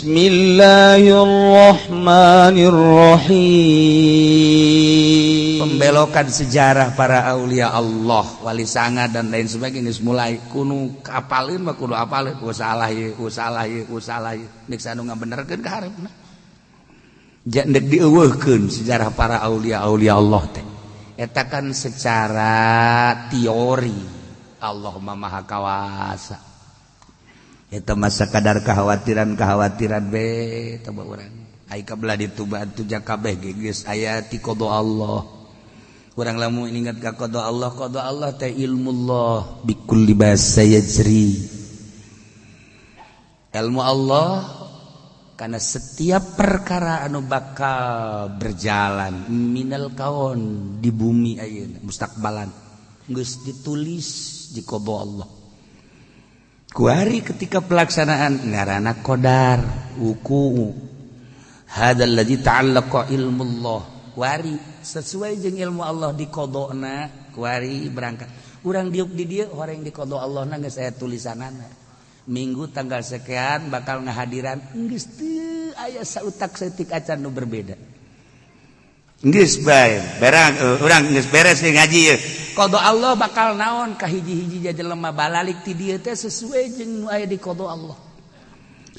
Bismillahirrahmanirrahim. Pembelokan sejarah para aulia Allah, wali sanga dan lain sebagainya geus mulai kudu apalin mah kudu apalin. Ku salah ieu, ku salah ieu, ku salah ieu. Nek anu ngabenerkeun ka hareupna. Ndek dieuweuhkeun sejarah para aulia aulia Allah teh. Eta kan secara teori Allah mah maha kawasa. Eta masa kadar kekhawatiran-kekhawatiran be teh urang. Ai kabelah ditu batu kabeh geus aya ti qada Allah. Urang lamun ingat ka qada Allah, qada Allah teh ilmu Allah bikulli ma sayajri. Ilmu Allah karena setiap perkara anu bakal berjalan minal kaon di bumi ayeuna mustakbalan geus ditulis di qada Allah. Kuari ketika pelaksanaan ngaranna qadar wuku hadzal ladzi ta'allaqa ilmu Allah. Kuari sesuai jeung ilmu Allah di qadana kuari berangkat. Urang diuk di dieu horeng di qada Allah na geus aya tulisanana. Minggu tanggal sekian bakal ngahadiran geus teu aya sautak saeutik acan nu berbeda. Geus bae berang urang geus beres ngaji ieu. Qada Allah bakal naon ka hiji-hiji jelema balalik ti dieu teh sesuai jeung nu aya di qada Allah.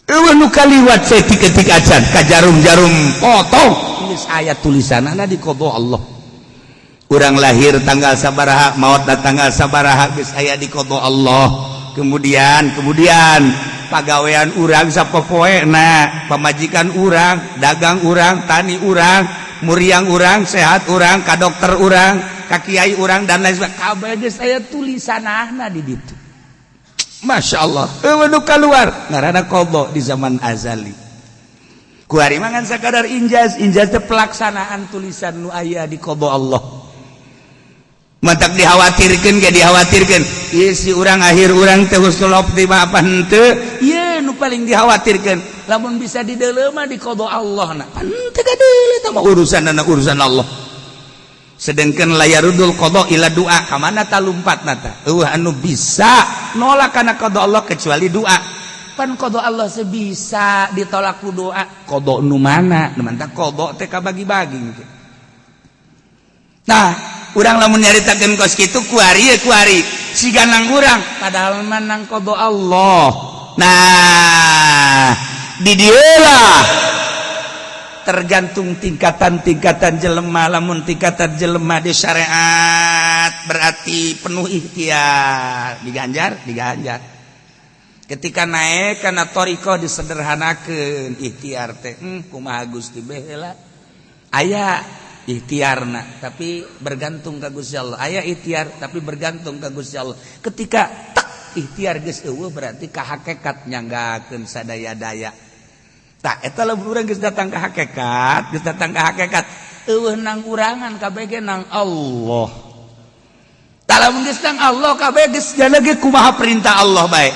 Eueuh nu kaliwat saeutik-eutik acan ka jarum-jarum potong geus aya tulisanana di qada Allah. Urang lahir tanggal sabaraha, maot tanggal sabaraha geus aya di qada Allah. Kemudian pagawean urang sapopoena, pamajikan urang, dagang urang, tani urang, muriang urang, sehat urang, ka dokter urang, ka kiai urang dan lain sebagainya. Kabeh geus aya tulisanana di ditu. Masya Allah, eueuh nu kaluar ngaranna qada di zaman azali. Kuari mah ngan sakadar injaz, injaz teh pelaksanaan tulisan nu aya di qada Allah. Matak dikhawatirkeun ge dikhawatirkeun ieu si urang akhir urang teh husnul khotimah apa henteu? Ieu nu paling dikhawatirkeun. Lamun bisa dideuleu mah di qada Allah na pan teu kadeuleu tah mah urusanna urusan Allah. Sedangkan la yaruddul qada illa doa, ka mana ta lumpatna tah? Eueuh anu bisa nolak kana qada Allah kecuali doa. Pan qada Allah sebisa ditolak ku doa. Qada nu mana? Nu mantak qada teh kabagi-bagi. Nah, urang lamun nyaritakeun kos kitu kuari ye kuari siga nang urang padahal mah nang qada Allah. Nah, di dieu lah tergantung tingkatan-tingkatan jelema. Lamun tingkatan jelema di syariat berarti penuh ikhtiar, diganjar diganjar. Ketika naik karena thoriqoh disederhanakeun ikhtiar teh, kumaha Gusti bae lah. Aya ikhtiarna tapi bergantung ka Gusti Allah, aya ikhtiar tapi bergantung ka Gusti Allah. Ketika tak ikhtiar geus eueuh berarti ka hakikat nyanggakeun sadaya-daya. Tak eta lamun urang geus datang ka hakikat, geus datang ka hakikat eueuh nang urangan kabeh ge nang Allah. Tah, lamun geus nang Allah kabeh geus ge kumaha perintah Allah bae.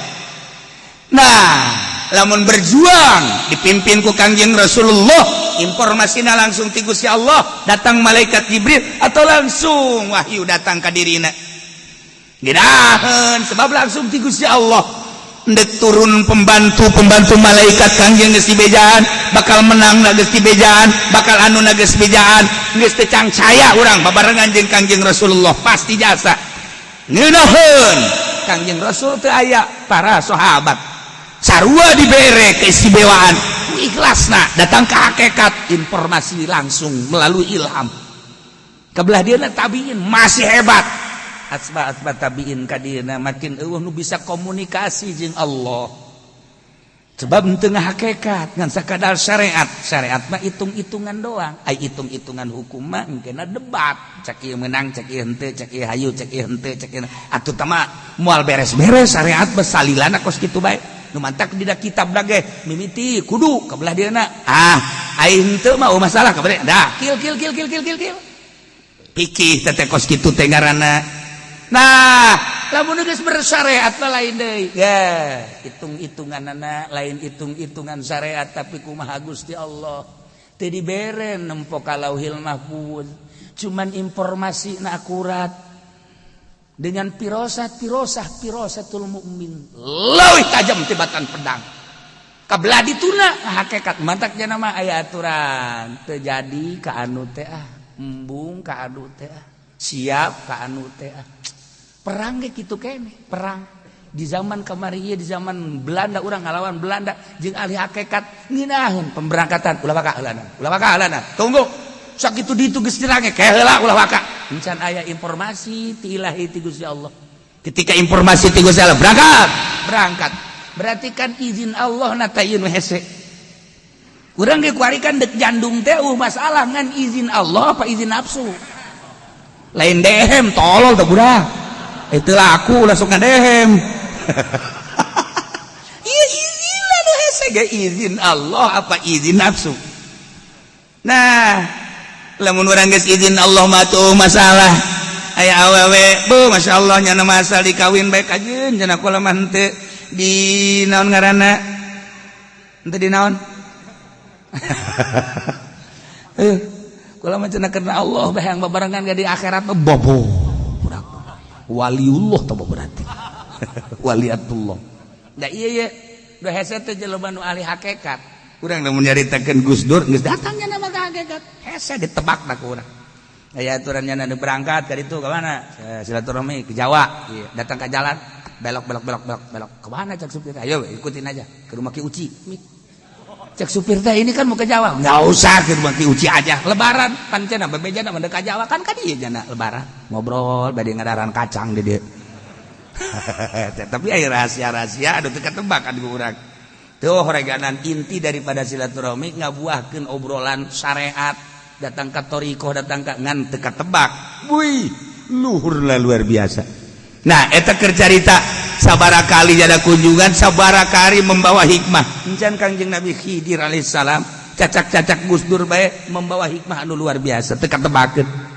Nah, lamun berjuang dipimpin ku Kangjeng Rasulullah, informasinya langsung ti Gusti Allah, datang malaikat Jibril atau langsung wahyu datang ka dirina, ngeunaheun sebab langsung ti Gusti Allah. Ndek turun pembantu-pembantu malaikat Kangjeng geus dibejaan, bakal menang na geus dibejaan, bakal anu na geus bejaan, geus teu cangcaya urang babarengan jeung Kangjeng Rasulullah pasti jasa ngeunaheun. Kangjeng Rasul teu aya, para sahabat sarua dibere keistimewaan. Ikhlasna datang ke hakikat, informasi langsung melalui ilham. Kebelah dia tabiin masih hebat, asba asba tabiin kadieuna makin eueuh nu bisa komunikasi jeung Allah sebab tengah hakikat ngan sakadar syariat. Syariat mah hitung-hitungan doang, ai hitung-hitungan hukum mah engkena debat, cek ieu menang, cek ieu henteu, cek ieu hayu, cek ieu henteu, cek ieu atuh tah moal beres-beres. Syariat mah salilana kos kitu bae. Nu mantak dina kitab ge mimiti kudu kebelah dieuna, ah ai henteu mah oh masalah kebelah dah kil kil kil kil kil kil kil pikih teh kos kitu teh ngaranna. Nah, lamun geus bersyariat mah lain deui ya hitung-hitunganana, lain hitung-hitungan syariat tapi kumaha Gusti Allah. Teu dibere nempo ka Lauhil Mahfuz, cuman informasi na akurat dengan pirosat pirosah pirosatul mukmin leuwih tajam tibatan pedang. Kabelah dituna hakikat mantak nya nama aya aturan terjadi ka anu teh ah, embung ka anu teh ah, siap ka anu teh ah. Perang ge kitu keneh, perang di zaman kamari, di zaman Belanda, urang ngalawan Belanda jeung ahli hakikat ngeunaheun pemberangkatan, ulah waka heulana, ulah waka heulana, tunggu sakitu ditu geus dirange ke heula, ulah waka. Encan aya informasi ti Ilahi, ti Gusti Allah. Ketika informasi ti Gusti Allah, berangkat, berangkat, berarti kan izin Allah. Na tah ieu nu hese. Urang ge kuari kan dek jandung teh masalah, ngan izin Allah apa izin nafsu? Lain dehem, tolol teh budak. Itulah aku langsung ngadehem. Iya, izin lah nu hese ge, izin Allah apa izin nafsu. Nah, lamun urang geus izin Allah mah tuh masalah. Aya awewe, bu, Masya Allah, nyana masal dikawin baik kajeun cenah, kula mah henteu di naon ngaranna, henteu di naon, eh, kula mah cenah karena Allah bae yang babarengan ge di akhirat mah bobo budak waliullah tah, berarti waliatullah. Da iya iya da hese teh jelema nu ahli hakikat. Urang lamun nyaritakeun Gus Dur geus datangnya nama ka hakikat, hese ditebak ku urang. Aya aturannya nu berangkat ka ditu, ka mana? Silaturahmi ke Jawa. Iya, datang ke jalan, belok, belok, belok, belok, belok. Ke mana cak supir? Ayo ikutin aja ke rumah Ki Uci. Cek supir teh, ini kan mau ke Jawa. Nggak usah, ke rumah Ki Uci aja. Lebaran pancen bebeja mah ka Jawa kan ka dieu jana lebaran. Ngobrol bade ngadaran kacang di dieu. Tapi aya rahasia-rahasia anu teu ketebak kan ku urang. Tuh horeganan inti daripada silaturahmi ngabuahkeun obrolan syariat, datang ke toriko, datang ke ngan teu ketebak. Wih, luhur lah, luar biasa. Nah, eta keur carita sabara kali ada kunjungan, sabara kali membawa hikmah. Encan Kangjeng Nabi Khidir alaihissalam cacak-cacak Gus Dur bae membawa hikmah anu luar biasa, teu katebakeun.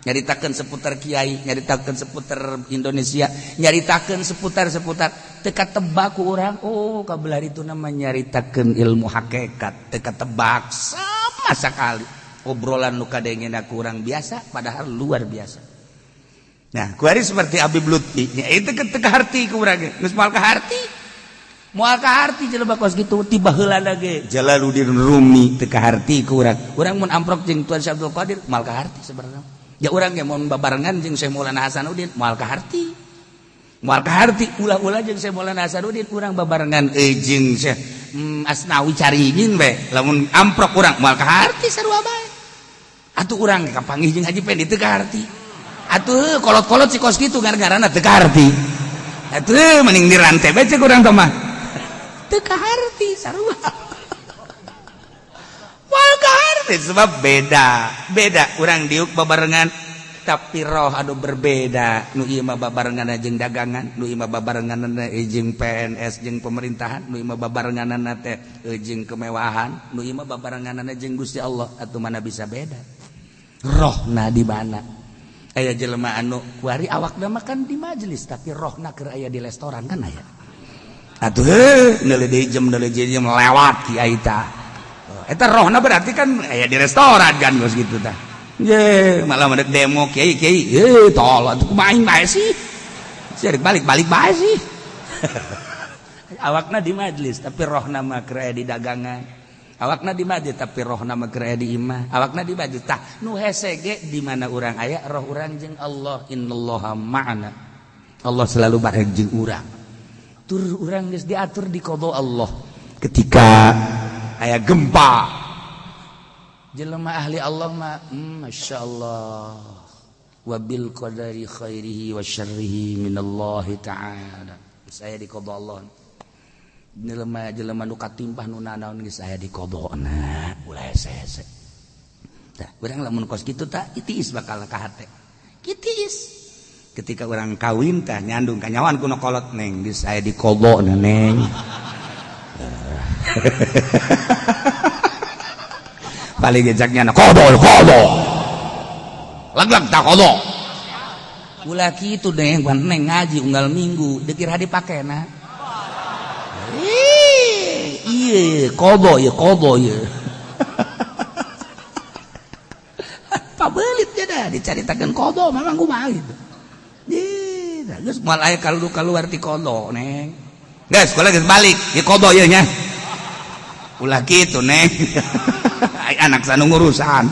Nyaritakeun seputar kiai, nyaritakeun seputar Indonesia, nyaritakeun seputar-seputar, teu katebak ku urang. Oh, kabelah itu nama nyaritakeun ilmu hakikat, teu katebak sama sekali. Obrolan nu kadengena kurang biasa, padahal luar biasa. Nah, kuari seperti Habib Lutfi nya, itu teu kaharti ku urang, geus moal kaharti, moal kaharti jelema kos kitu. Tiba heula ge Jalaluddin Rumi teu kaharti ku urang. Urang mun amprok jeung Tuan Syekh Abdul Qadir moal kaharti sebenarnya. Ya, urang ge mun babarengan jeung Syekh Maulana Hasanuddin moal kaharti, moal kaharti. Ulah-ulah jeung Syekh Maulana Hasanuddin, urang babarengan jeung Syekh Asnawi Caringin bae, lamun amprok urang moal kaharti, sarua bae. Atuh urang kapanggih jeung Haji Pendi teu kaharti. Atuh kolot-kolot si kos kitu gara-garana teu kaharti. Atuh mending dirantai bae cek urang teh mah, teu kaharti, sarua moal kaharti sebab beda beda. Urang diuk babarengan tapi roh anu berbeda. Nu ieu mah babarengan jeung dagangan, nu ieu mah babarengan jeung PNS jeung pemerintahan, nu ieu mah babarenganna teh jeung kemewahan, nu ieu mah babarenganna jeung Gusti Allah. Atuh mana bisa beda rohna di mana? Aya jelema anu kuari awakna mah kan di majelis, tapi rohna keur aya di restoran kan aya. Atuh heuh, neuleuh deui jam, neuleuh deui jam, lewat kiai tah. Eta rohna berarti kan aya di restoran kan, geus gitu tah. Ye, malah mandek demo kiai kiai, eh, tolong atuh, kumaha bae sih? Sih balik balik bae sih. Awakna di majelis tapi rohna mah keur aya di dagangan. Awakna di masjid tapi rohna mah keur aya di imah. Awakna di masjid tah nu hese ge di mana urang aya, roh urang jeung Allah, innallaha ma'ana. Allah selalu bareng jeung urang. Tur urang geus diatur di qada Allah. Ketika aya gempa, jelema ahli Allah mah, Masya Allah, wabil qadari khairihi wa syarrihi minallahi ta'ala. Saya di qada Allah. Jelema jelema nu katimpah, nu nanaon, geus aya di qadana, ulah hese-hese. Tah, urang lamun kos kitu tah itiis bakal ka hate. Kitiis. Ketika orang kawin tah nyandung kanyawan kuno kolot, neng, geus aya di qadana, neng. Paling gejaknya na qada qada. Lag-lag tak qada. Ulah kitu, neng, pan neng ngaji unggal minggu dikira dipakena. Ih, iya qada ya, qada ya. Pabelit ya dah dicaritakeun qada memang kumaha gitu. Ih, geus moal aya kalau keluar ti qada, neng. Geus, kula geus balik di qada ieu nya. Ulah kitu, Neng. Anak sanu ngurusan.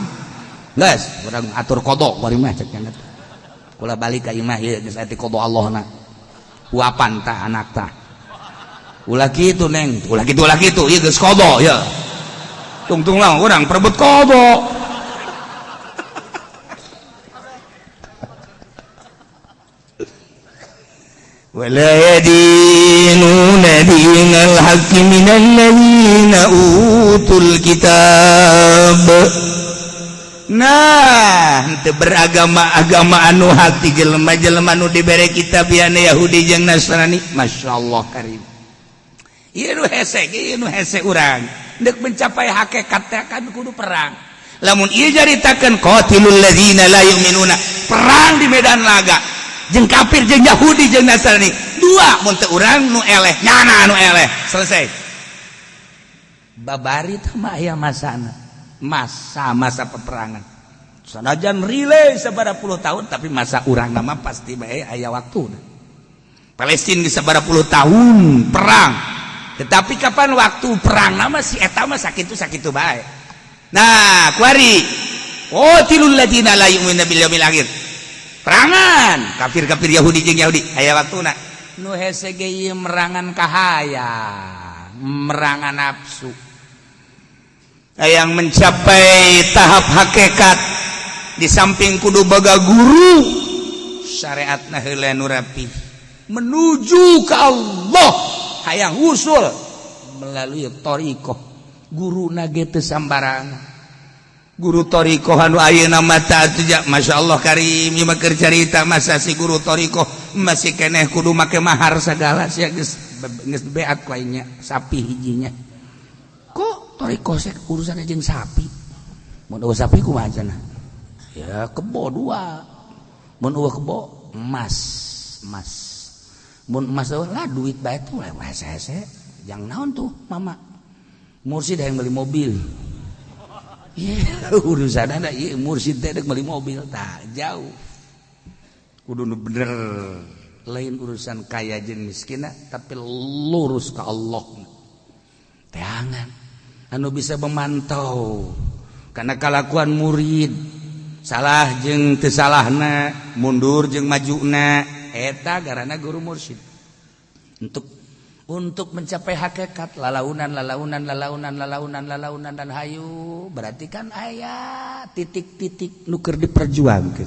Geus, urang atur qada bari mah cek nya. Kula balik ka imah ieu geus ati qada Allah na. Huapan tah anak tah. Ulah kitu, Neng, ulah kitu, ulah kitu, ieu geus qada ya. Tungtung lah urang perebut qada. ولا يدينون دين الحق من الذين أوتوا الكتاب. Nah, henteu beragama-agama anu hak ti jelema-jelema nu dibere kitab ya Yahudi jeung Nasrani. Masya Allah karim. Ieu nu hese, ieu nu hese urang. Deuk mencapai hakikat teh kan kudu perang. Lamun ieu caritakeun qatilul ladzina la yu'minuna, perang di medan laga jeung kafir jeung Yahudi jeung Nasrani. Dua mun teu urang nu eleh, nyana nu eleh. Selesai. Babari teh mah aya masana. Masa-masa peperangan. Sanajan relay sabaraha puluh tahun, tapi masa urang nama pasti bae aya waktu. Palestina di sabaraha puluh tahun perang. Tetapi kapan waktu perang nama si eta mah sakitu sakitu bae. Nah, kuari qatilul ladzina la yu'minuna bil yaumil akhir. Perangan kafir-kafir Yahudi jeung Yahudi aya waktuna. Nu hese ge ieu merangan kahayang, merangan nafsu. Yang mencapai tahap hakikat di samping kudu boga guru syariatna heula nu rapi menuju ke Allah, hayang usul melalui thariqah. Guru ge teu sambarangan. Guru thariqah anu ayeuna mah atuh, Masya Allah karim, ieu mah keur carita masa si guru thariqah masih keneh kudu make mahar segala, sia geus geus beat ku aing nya sapi hijinya. Kok thariqah sek urusanna jeung sapi? Mun eueuh sapi kumaha cenah? Ya kebo dua. Mun eueuh kebo emas, emas. Mun emas eueuh lah duit bae tuh lah hese. Jang naon tuh mama? Mursid yang beli mobil. Iya, urusan ada iya mursid teh beli mobil tak jauh. Kudu nu bener, lain urusan kaya jeung miskin tapi lurus ke Allah. Teangan anu bisa memantau karena kalakuan murid salah jeung teu salahna, mundur jeung majuna, eta garana guru mursyid. Untuk mencapai hakikat lalaunan lalaunan lalaunan lalaunan lalaunan dan hayu berarti kan aya titik-titik nu keur diperjuangkeun.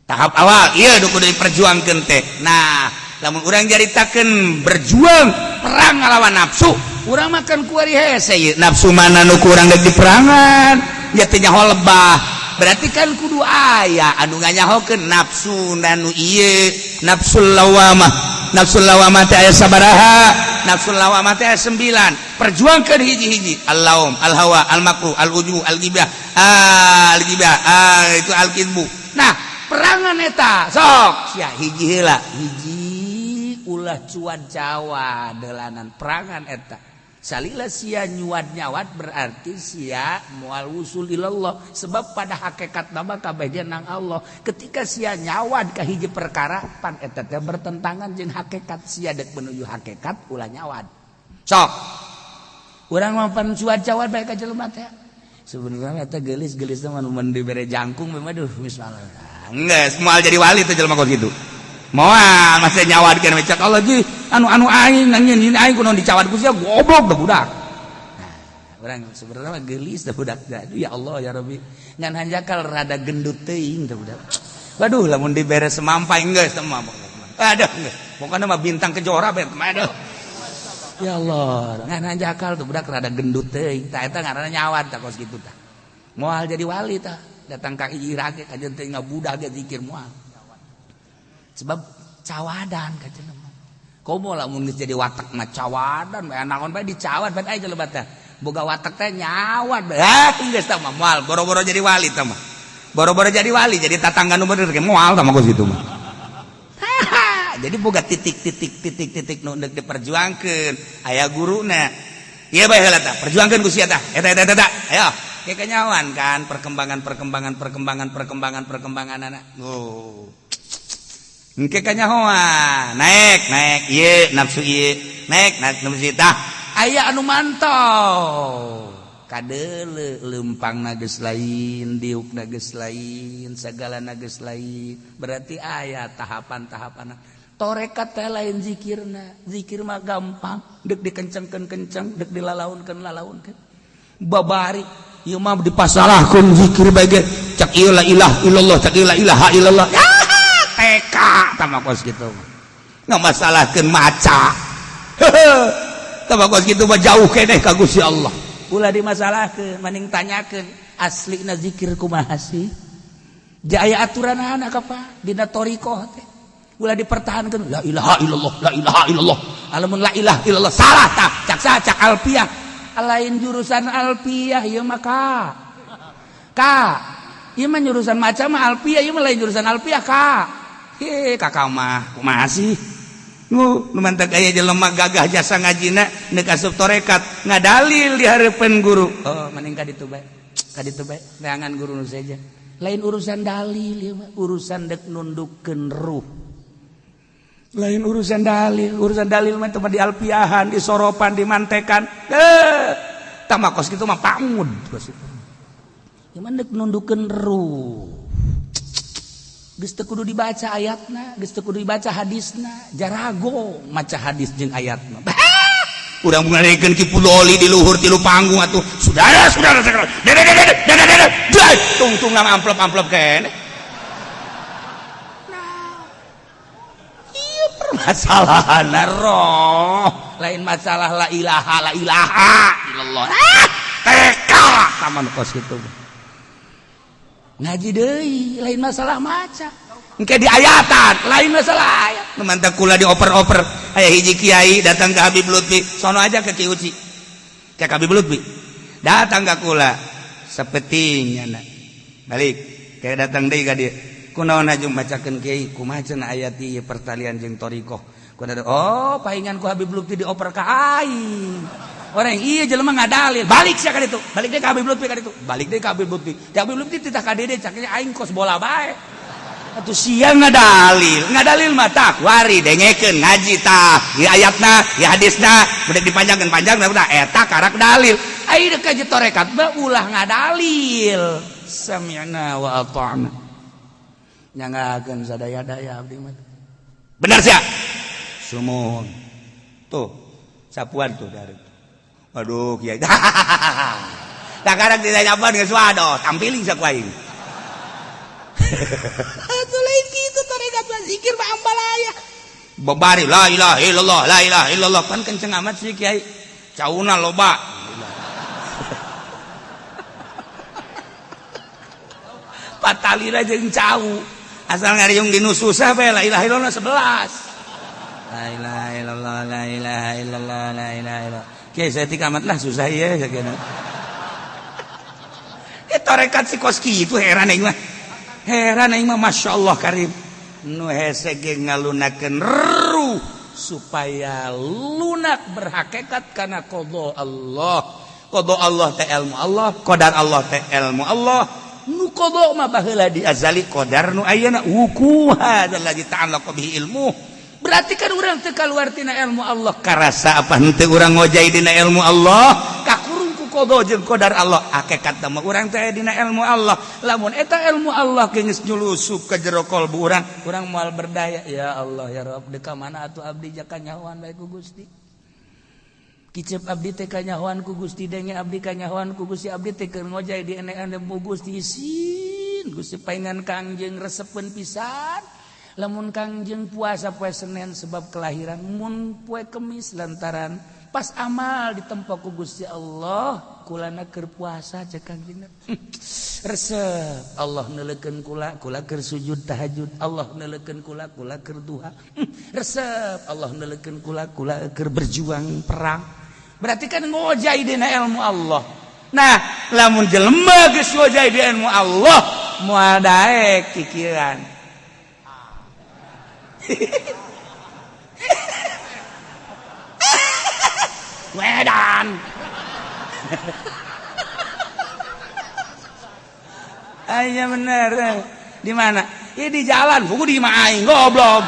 Tahap awal ieu nu kudu diperjuangkeun teh. Nah, lamun urang caritakeun berjuang perang ngalawan nafsu, urang makan kuari hese ieu nafsu mana nu kurang deuk diperangan, ya teu nyaho lebah. Berarti kan kudu aya anu nganyahokeun nafsu nu ieu nafsul lawamah. Nafsul lawamah teh aya sabaraha? Nafsul lawamah teh aya 9. Perjuangkeun hiji-hiji. Al-laum, al-hawa, al-makruh, al-ujub, al-ghibah, al-ghibah, itu al-kidbu. Nah, perangan eta sok sia hiji heula, hiji ulah cuan cawa delanan perangan eta. Salila sia nyuad nyawat berarti sia mual wusul ilallah, sebab pada hakikat nama kabeh nang Allah. Ketika sia nyawad ka hiji perkara pan eta teh bertentangan jeung hakikat, sia dek menuju hakikat ulah nyawad. Sok urang mah pan cuad cawat bae ka jelema teh. Sebenarnya eta geulis-geulis mah mun dibere jangkung mah aduh misalnya. Geus moal jadi wali teh jelema kos kitu. Moal masih nyawadkeun we cek Allah ji anu aing nangin aing kunaon dicawad ku sia goblok da budak. Nah, urang sebenarnya mah geulis da budak. Ya Allah ya Rabbi. Ngan hanjakal rada gendut teuing da budak. Waduh lamun dibere semampai geus teh mah. Aduh geus. Pokona mah bintang kejora bae aduh. Ya Allah, ngan hanjakal tuh budak rada gendut teuing. Tah eta ngaranna nyawad tah kos kitu tah. Moal jadi wali tah. Datang ka Irak kajeun teh ngabudak ge zikir moal. Sebab cawadan ka jelema. Komo lamun geus jadi watak mah cawadan bae naon bae dicawad bae aya jelema teh. Boga watak teh nyawad bae. Ah geus tah mah moal boro-boro jadi wali tah mah. Boro-boro jadi wali jadi tatangga nu bener ge moal tah mah kos kitu mah. Jadi boga titik-titik titik-titik nu deuk diperjuangkeun aya guruna. Ieu bae heula tah perjuangkeun ku sia tah. Eta eta eta. Ayo kayak kenyawan kan perkembangan perkembangan perkembangan perkembangan perkembangan anak. Oh. Engke kanyahoan naik naik ieu nafsu ieu naik naik nafsu tah. Aya anu mantau kadele lempang nages lain, diuk nages lain, segala nages lain. Berarti aya tahapan-tahapan torekat teh, lain zikirna. Zikir mah gampang, dek dikencengkeun kenceng, dek dilalaunkeun lalaunkeun. Babari ieu mah dipasalahkeun zikir bae ge, cak ieu la ilaha illallah, cak ieu la ilaha illallah. TK tama kos kitu ngamasalahkeun maca. Tama kos kitu mah jauh keneh ka Gusti Allah. Ulah dimasalahkeun, mending tanyakeun aslina zikir kumaha sih. Jaya aturan anak apa dina thoriqoh teh ulah dipertahankan la ilaha illallah, la ilaha illallah. Alamun la ilaha illallah salah tah, cak saha? Cak alfiah. Lain jurusan alfiah ieu mah, ka ka ieu mah jurusan macam alfiah, ieu mah lain jurusan alfiah, ka. He, kakak mah kumaha sih? Nu nu mantak aya jelema gagah jasa ngajina neuk asup torekat ngadalil di hareupeun guru. Oh, mending ka ditu bae. Ka ditu bae, neangan guru nu saja. Lain urusan dalil ieu mah, urusan dek nundukkeun ruh. Lain urusan dalil, urusan dalil mah teu di alpiahan, di soropan, di mantekan. Eh, tah kos kitu mah pangud kos itu. Ieu mah dek nundukkeun ruh. Geus teu kudu dibaca ayatna, geus teu kudu dibaca hadisna, jarago maca hadis jeung ayatna. Urang ngarekeun Ki Puloli di luhur tilu panggung atuh. Saudara, saudara, saudara. Dede dede dede dede. Tungtung nama amplop-amplop kene. Nah, iya permasalahan roh, lain masalah la ilaha, la ilaha illallah. Ah, TK taman kos gitu. Ngaji deui lain masalah maca. Engke di ayatan, lain masalah ayat. Nu mantak kula dioper-oper. Aya hiji kiai datang ke Habib Lutfi, sono aja ke Ki Uci. Ke Habib Lutfi. Datang ke kula sapeting nya. Balik, kayak datang deui ka dieu. Kunaon aju macakeun kiai, kumaha cenah ayat ieu pertalian jeung thoriqoh. Kunaon? Oh, paingan ku Habib Lutfi dioper ka aing. Orang iya jelema ngadalil, balik sia ka ditu. Balik deui ka Habib Lutfi ka ditu. Balik deui ka Habib Lutfi. Di Habib Lutfi titah ka dede caknya aing kos bola bae. Atuh sia ngadalil, ngadalil mah tah wari dengekeun ngaji tah, ieu ayatna, ieu hadisna, udah dipanjangkeun panjang udah eta karak dalil. Ai deuk ka torekat mah ulah ngadalil. Sami'na wa ata'na. Nyangakeun sadaya-daya abdi mah. Bener sia? Sumuhun. Tuh, sapuan tuh dari. Aduh, kiai. Tak karang tidak nyaman geus waduh, tampiling saku aing. Atuh lain kitu tarekat mah, zikir mah ambalaya. Babari la ilaha illallah, la ilaha illallah, pan kenceng amat sih kiai. Cauna loba. Patalira jeung cau. Asal ngariung dinu susah bae la ilaha illallah 11. La ilaha illallah, la ilaha illallah, la ilaha illallah. Kiai saya amat lah susah ya sakieu. Eh, tarekat si kos kitu heran aing mah. Heran aing mah, Masya Allah karim. Nu hese ge ngalunakeun ruh supaya lunak berhakikat karena qada Allah. Qada Allah teh ilmu Allah, qadar Allah teh ilmu Allah. Nu qada mah baheula di azali, qadar nu ayeuna wuku hadzal ladzi ta'allaqa bihi ilmu. Berarti kan urang teu kaluar tina ilmu Allah. Karasa apa henteu urang ngojai dina ilmu Allah? Kakurung ku qada jeung qadar Allah. Hakikat mah urang teh dina ilmu Allah. Lamun eta ilmu Allah geus nyulusup ka jero kalbu urang, urang moal berdaya. Ya Allah ya Rabb, deuk ka mana atuh abdi jaka nyahoan bae ku Gusti. Kicep abdi teh kanyahoan ku Gusti, denge abdi kanyahoan ku Gusti, abdi teh keur ngojai di enean ku Gusti, isin Gusti paingan Kangjeng resepeun pisan. Lamun Kangjeng puasa poe Senin sebab kelahiran, mun poe Kemis lantaran pas amal ditempo ku Gusti Allah, kulana keur puasa cek Kangjeng. Resep Allah neuleukeun kula, kula keur sujud tahajud. Allah neuleukeun kula, kula keur duha. Resep Allah neuleukeun kula, kula keur berjuang perang. Berarti kan ngojai dina ilmu Allah. Nah, lamun jelema geus ngojai di ilmu Allah, moal daek kikiran. Wedan. Iya bener. Di mana? Ini di jalan, buku di imah aing goblok.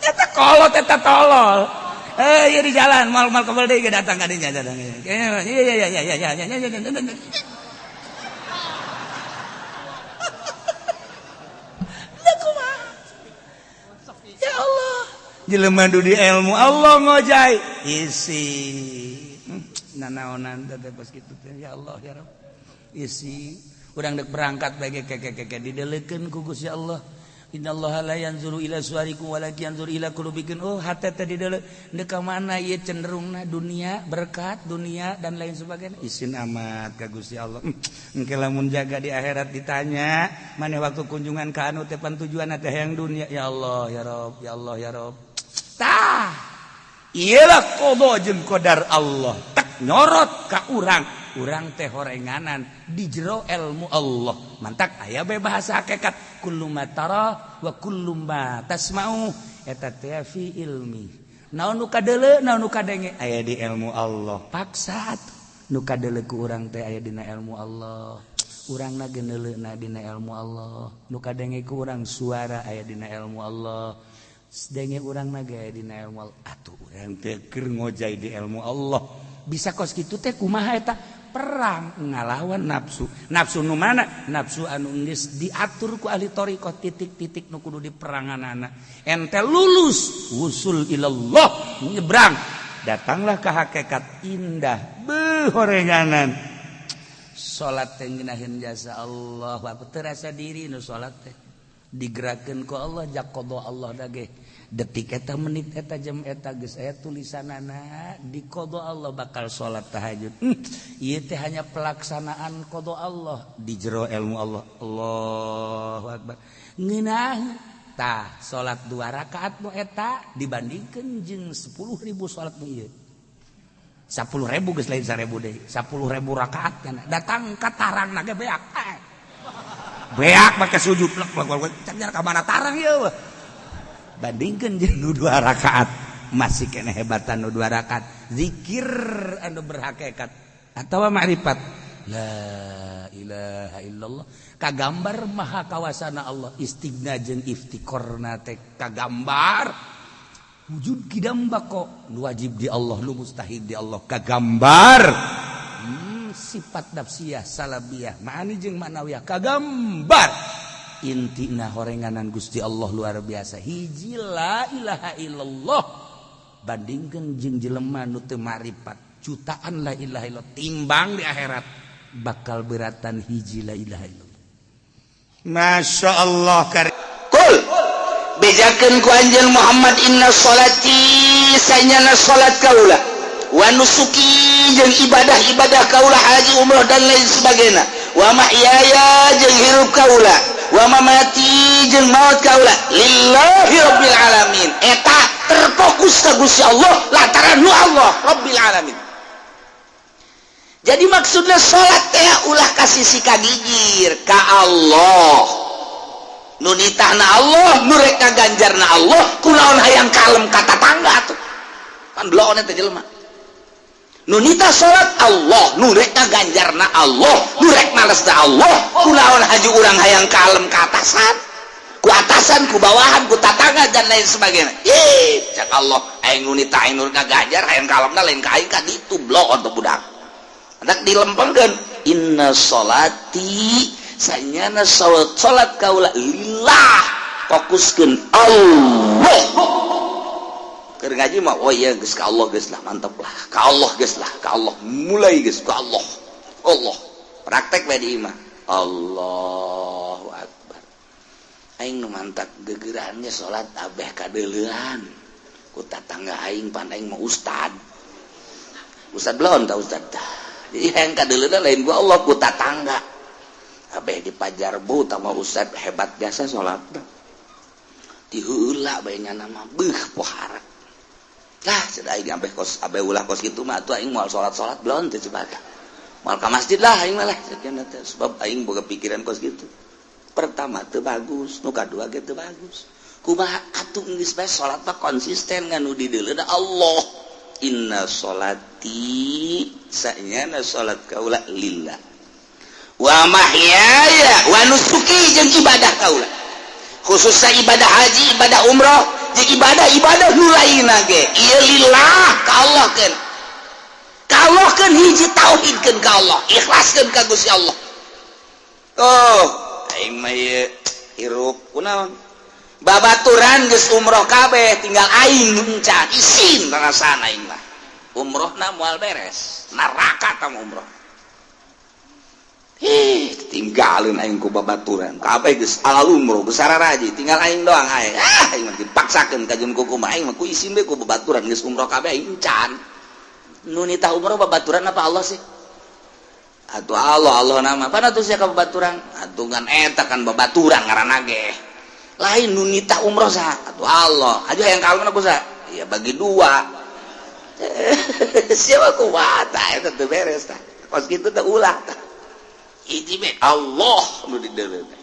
Eta Kolot eta tolol. Eh, iya di jalan mal mal kebel deui datang ka dinya, datang. Iya iya iya iya iya iya iya. Ya Allah, jelema di ilmu Allah ngojai isi nanaonan teh kos kitu teh. Ya Allah, ya Rabb, isi urang dek berangkat bae keke didelekeun ku Gusti Allah. Innallaha la yanzuru ila suwarikum walakin yanzuru ila qulubikum. Oh, hate teh didelek deuk ka mana ieu cenderungna dunia, berkat dunia dan lain sebagainya. Isin amat ka Gusti Allah. Engke lamun jaga di akhirat ditanya, maneh waktu kunjungan ka anu teh pan tujuanna teh hayang dunia. Ya Allah, ya Rabb, ya Allah, ya Rabb. Tah, iyalah qada jeung qadar Allah. Tak nyorot ka urang. Urang teh horenganan di jero ilmu Allah. Mantak aya bae bahasa hakikat, kullu ma tara wa kullu ma tasma'u eta teh fi ilmi. Naon nu kadeuleu, naon nu kadenge aya di ilmu Allah. Paksa atuh nu kadeuleu ku urang teh aya dina ilmu Allah. Urangna geuneuleuna dina ilmu Allah. Nu kadenge ku urang suara aya dina ilmu Allah. Denge urangna ge aya dina ilmu Allah. Atuh urang teh keur ngojay di ilmu Allah. Bisa kos kitu teh kumaha eta? Perang ngalawan nafsu. Nafsu nu mana? Nafsu anu geus diatur ku ahli thariqah, titik-titik nu kudu diperanganana. Ente lulus wusul ilallah, nyebrang, datanglah ke hakikat indah beuh horenganan. Salat teh ngeunaheun jasa Allah. Aku terasa diri nu salat teh digerakkeun ku Allah jak qada Allah dage detik eta, menit eta, jam eta geus aya tulisanana di qada Allah bakal salat tahajud. Ieu teh hanya pelaksanaan qada Allah di jero ilmu Allah. Allahu akbar, ngeunah tah salat dua rakaat nu eta dibandingkeun jeung 10.000 salat nu ieu. 10.000 geus lain 1.000 deui, 10.000 rakaat kan datang ka tarang ge beak beak make sujud plek plek cak ka mana tarang ieu. Bandingkeun jeung nu dua rakaat, masih kena hebatan nu dua rakaat zikir anu berhakikat atawa makrifat la ilaha illallah, kagambar maha kawasana Allah, istighna jeung iftiqorna teh kagambar, wujud kidam bako nu wajib di Allah, nu mustahil di Allah kagambar, sifat nafsiyah, salabiyah, ma'ani jeung ma'nawiyah kagambar. Intina horenganan Gusti Allah luar biasa, hiji la ilaha illallah bandingkeun jeung jelema nu teu marifat jutaan la ilaha illallah, timbang di akhirat bakal beratan hiji la ilaha illallah. Masya Allah. Kul, bejakeun ku anjeun Muhammad, inna sholati, sanyana salat kaula, wa nusuki, jeung ibadah-ibadah kaula, haji, umroh dan lain sebagainya, wa mahyaya, jeung hirup kaula, wa mamati, jeung maut kaula, lillahi rabbil alamin. Eta terfokus ka Gusti Allah lantaran nu Allah rabbil alamin. Jadi maksudnya salat teh ulah kasih si kagigir ka Allah, nu nitahna Allah, nu rek ngaganjarna Allah. Kunaon hayang kalem ka tatangga atuh? Kan bloon eta jelema. Nu nitah salat Allah, nu rek ngaganjarna Allah, nu rek malesna Allah. Kunaon haju urang hayang kalem ka atasan, ku atasan, ku bawahan, ku tatangga dan lain sebagainya? Ih, cak Allah, aing nu nitah, aing nu ngaganjar, hayang kalemna lain ka aing, ka ditu. Bloon tuh budak. Hendak dilempengkeun, inna sholati, sanyana salat salat kaula, lillah, fokuskeun Allah. Keur ngaji mah, oh iya, geus ka Allah, geus lah, mantap lah, ka Allah geus lah, ka Allah, mulai geus ka Allah. Allah praktek bae di imah. Allahu akbar, aing nu mantak gegerannya salat abeh kadeuleuan ku tatangga aing, pan aing mah ustad. Ustad belum tah ustad. Jadi yang kadeuleuan lain ku Allah, ku tatangga. Abeh dipajarbu sama ustad hebat biasa salat diheula bae nya nama beuh pohara lah. Sudah aing abeh kos abeh ulah kos kitu mah atuh aing moal salat-salat belum teh coba. Moal ka masjid lah aing mah lah teh, sebab aing boga pikiran kos kitu. Pertama teu bagus, nu kadua ge teu bagus. Kumaha atuh geus bae salat mah konsisten ngan nu dideuleuda Allah. Inna sholati, sanyana salat kaula, lillah, wa mahyaya wa nusuki, jeung ibadah kaula, khususnya ibadah haji, ibadah umroh. Jeung ibadah-ibadah nu lainna ge ieu lillah ka Allah keun. Ka Allah keun, hiji tauhidkeun ka Allah, ikhlaskeun ka Gusti Allah. Oh, aing mah ieu hirup kunaon? Babaturan geus umroh kabeh, tinggal aing nu encan, isin rasana aing mah. Umrohna moal beres, neraka tah umroh. Ih, tinggalin aing ku babaturan. Kabeh geus ala umroh, geus sararaji, tinggal aing doang aing. Ah, aing mah dipaksakeun ka jeung kumaha, aing mah ku isin we ku babaturan geus umroh kabeh aing encan. Nu nitah umroh babaturan apa Allah sih? Atuh Allah, Allah nama. Pana tuh sia ka babaturan? Atuh ngan eta kan babaturan ngaranna ge. Lain, nu nitah umroh saha? Atuh Allah. Aja yang kalem aku saha? Ya bagi dua. Siapa kuat eta teu beres tah. Kos kitu teh ulah tah. Hiji be Allah nu di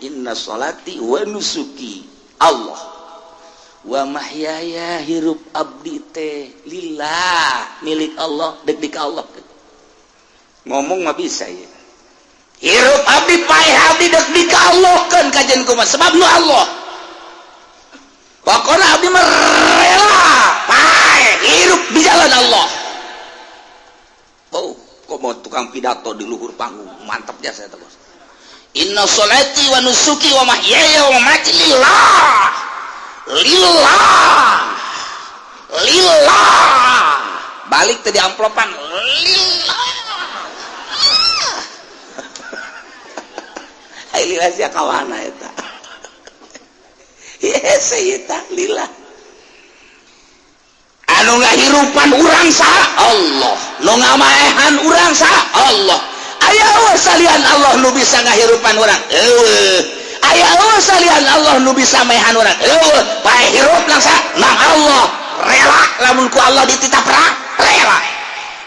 inna sholati wa nusuki Allah wa mahyaya, hirup abdi teh lillah, milik Allah, dek di Allah. Ngomong mah bisa ya, hirup abdi, paeh abdi dek di Allah kan kajian kumaha, sebab nu Allah. Pokoknya abdi mah rela paeh hirup di jalan Allah. Oh, kok mau tukang pidato di luhur panggung, mantap jasa eta, bos. Inna sholati wa nusuki wa mahyaya wa mamati lillah, lillah, lillah. Balik tadi amplopan lillah. Ai lillah sia kawana eta? Yes, eta lillah. Anu ngahirupan urang saha? Allah. Nu ngamaehan urang saha? Allah. Aya eueuh salian Allah nu bisa ngahirupan urang? Eueuh. Aya eueuh salian Allah nu bisa maehan urang? Eueuh. Paeh hirup nang saha? Nang Allah. Rela lamun ku Allah dititah perang, rela.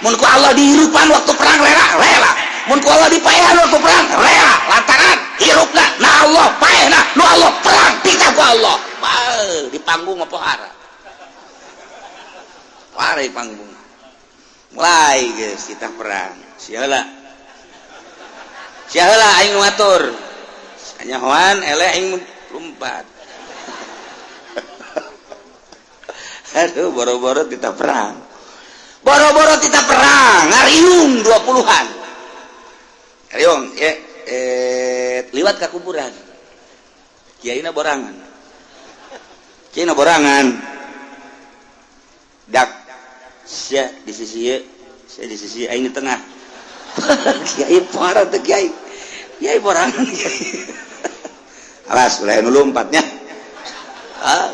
Mun ku Allah dihirupan waktu perang, rela, rela. Mun ku Allah dipaehan waktu perang, rela. Lantaran hirupna na Allah, paehna nu Allah, perang titah ku Allah. Bae di panggung apa pohara. Pare panggung. Mulai guys kita perang. Sialah. Sialah aing nu ngatur. Kanyahoan eleh aing lompat. Aduh, boro-boro kita perang. Boro-boro kita perang, ngariung 20-an. Ngariung, ya, liwat ke kuburan. Kiaina borangan. Kiaina borangan. Dak sia di sisi ieu, sia di sisi aing di tengah. Kiai parah teh kiai. Kiai borangan kiai. Alas, ulah nu lompatnya. Ah,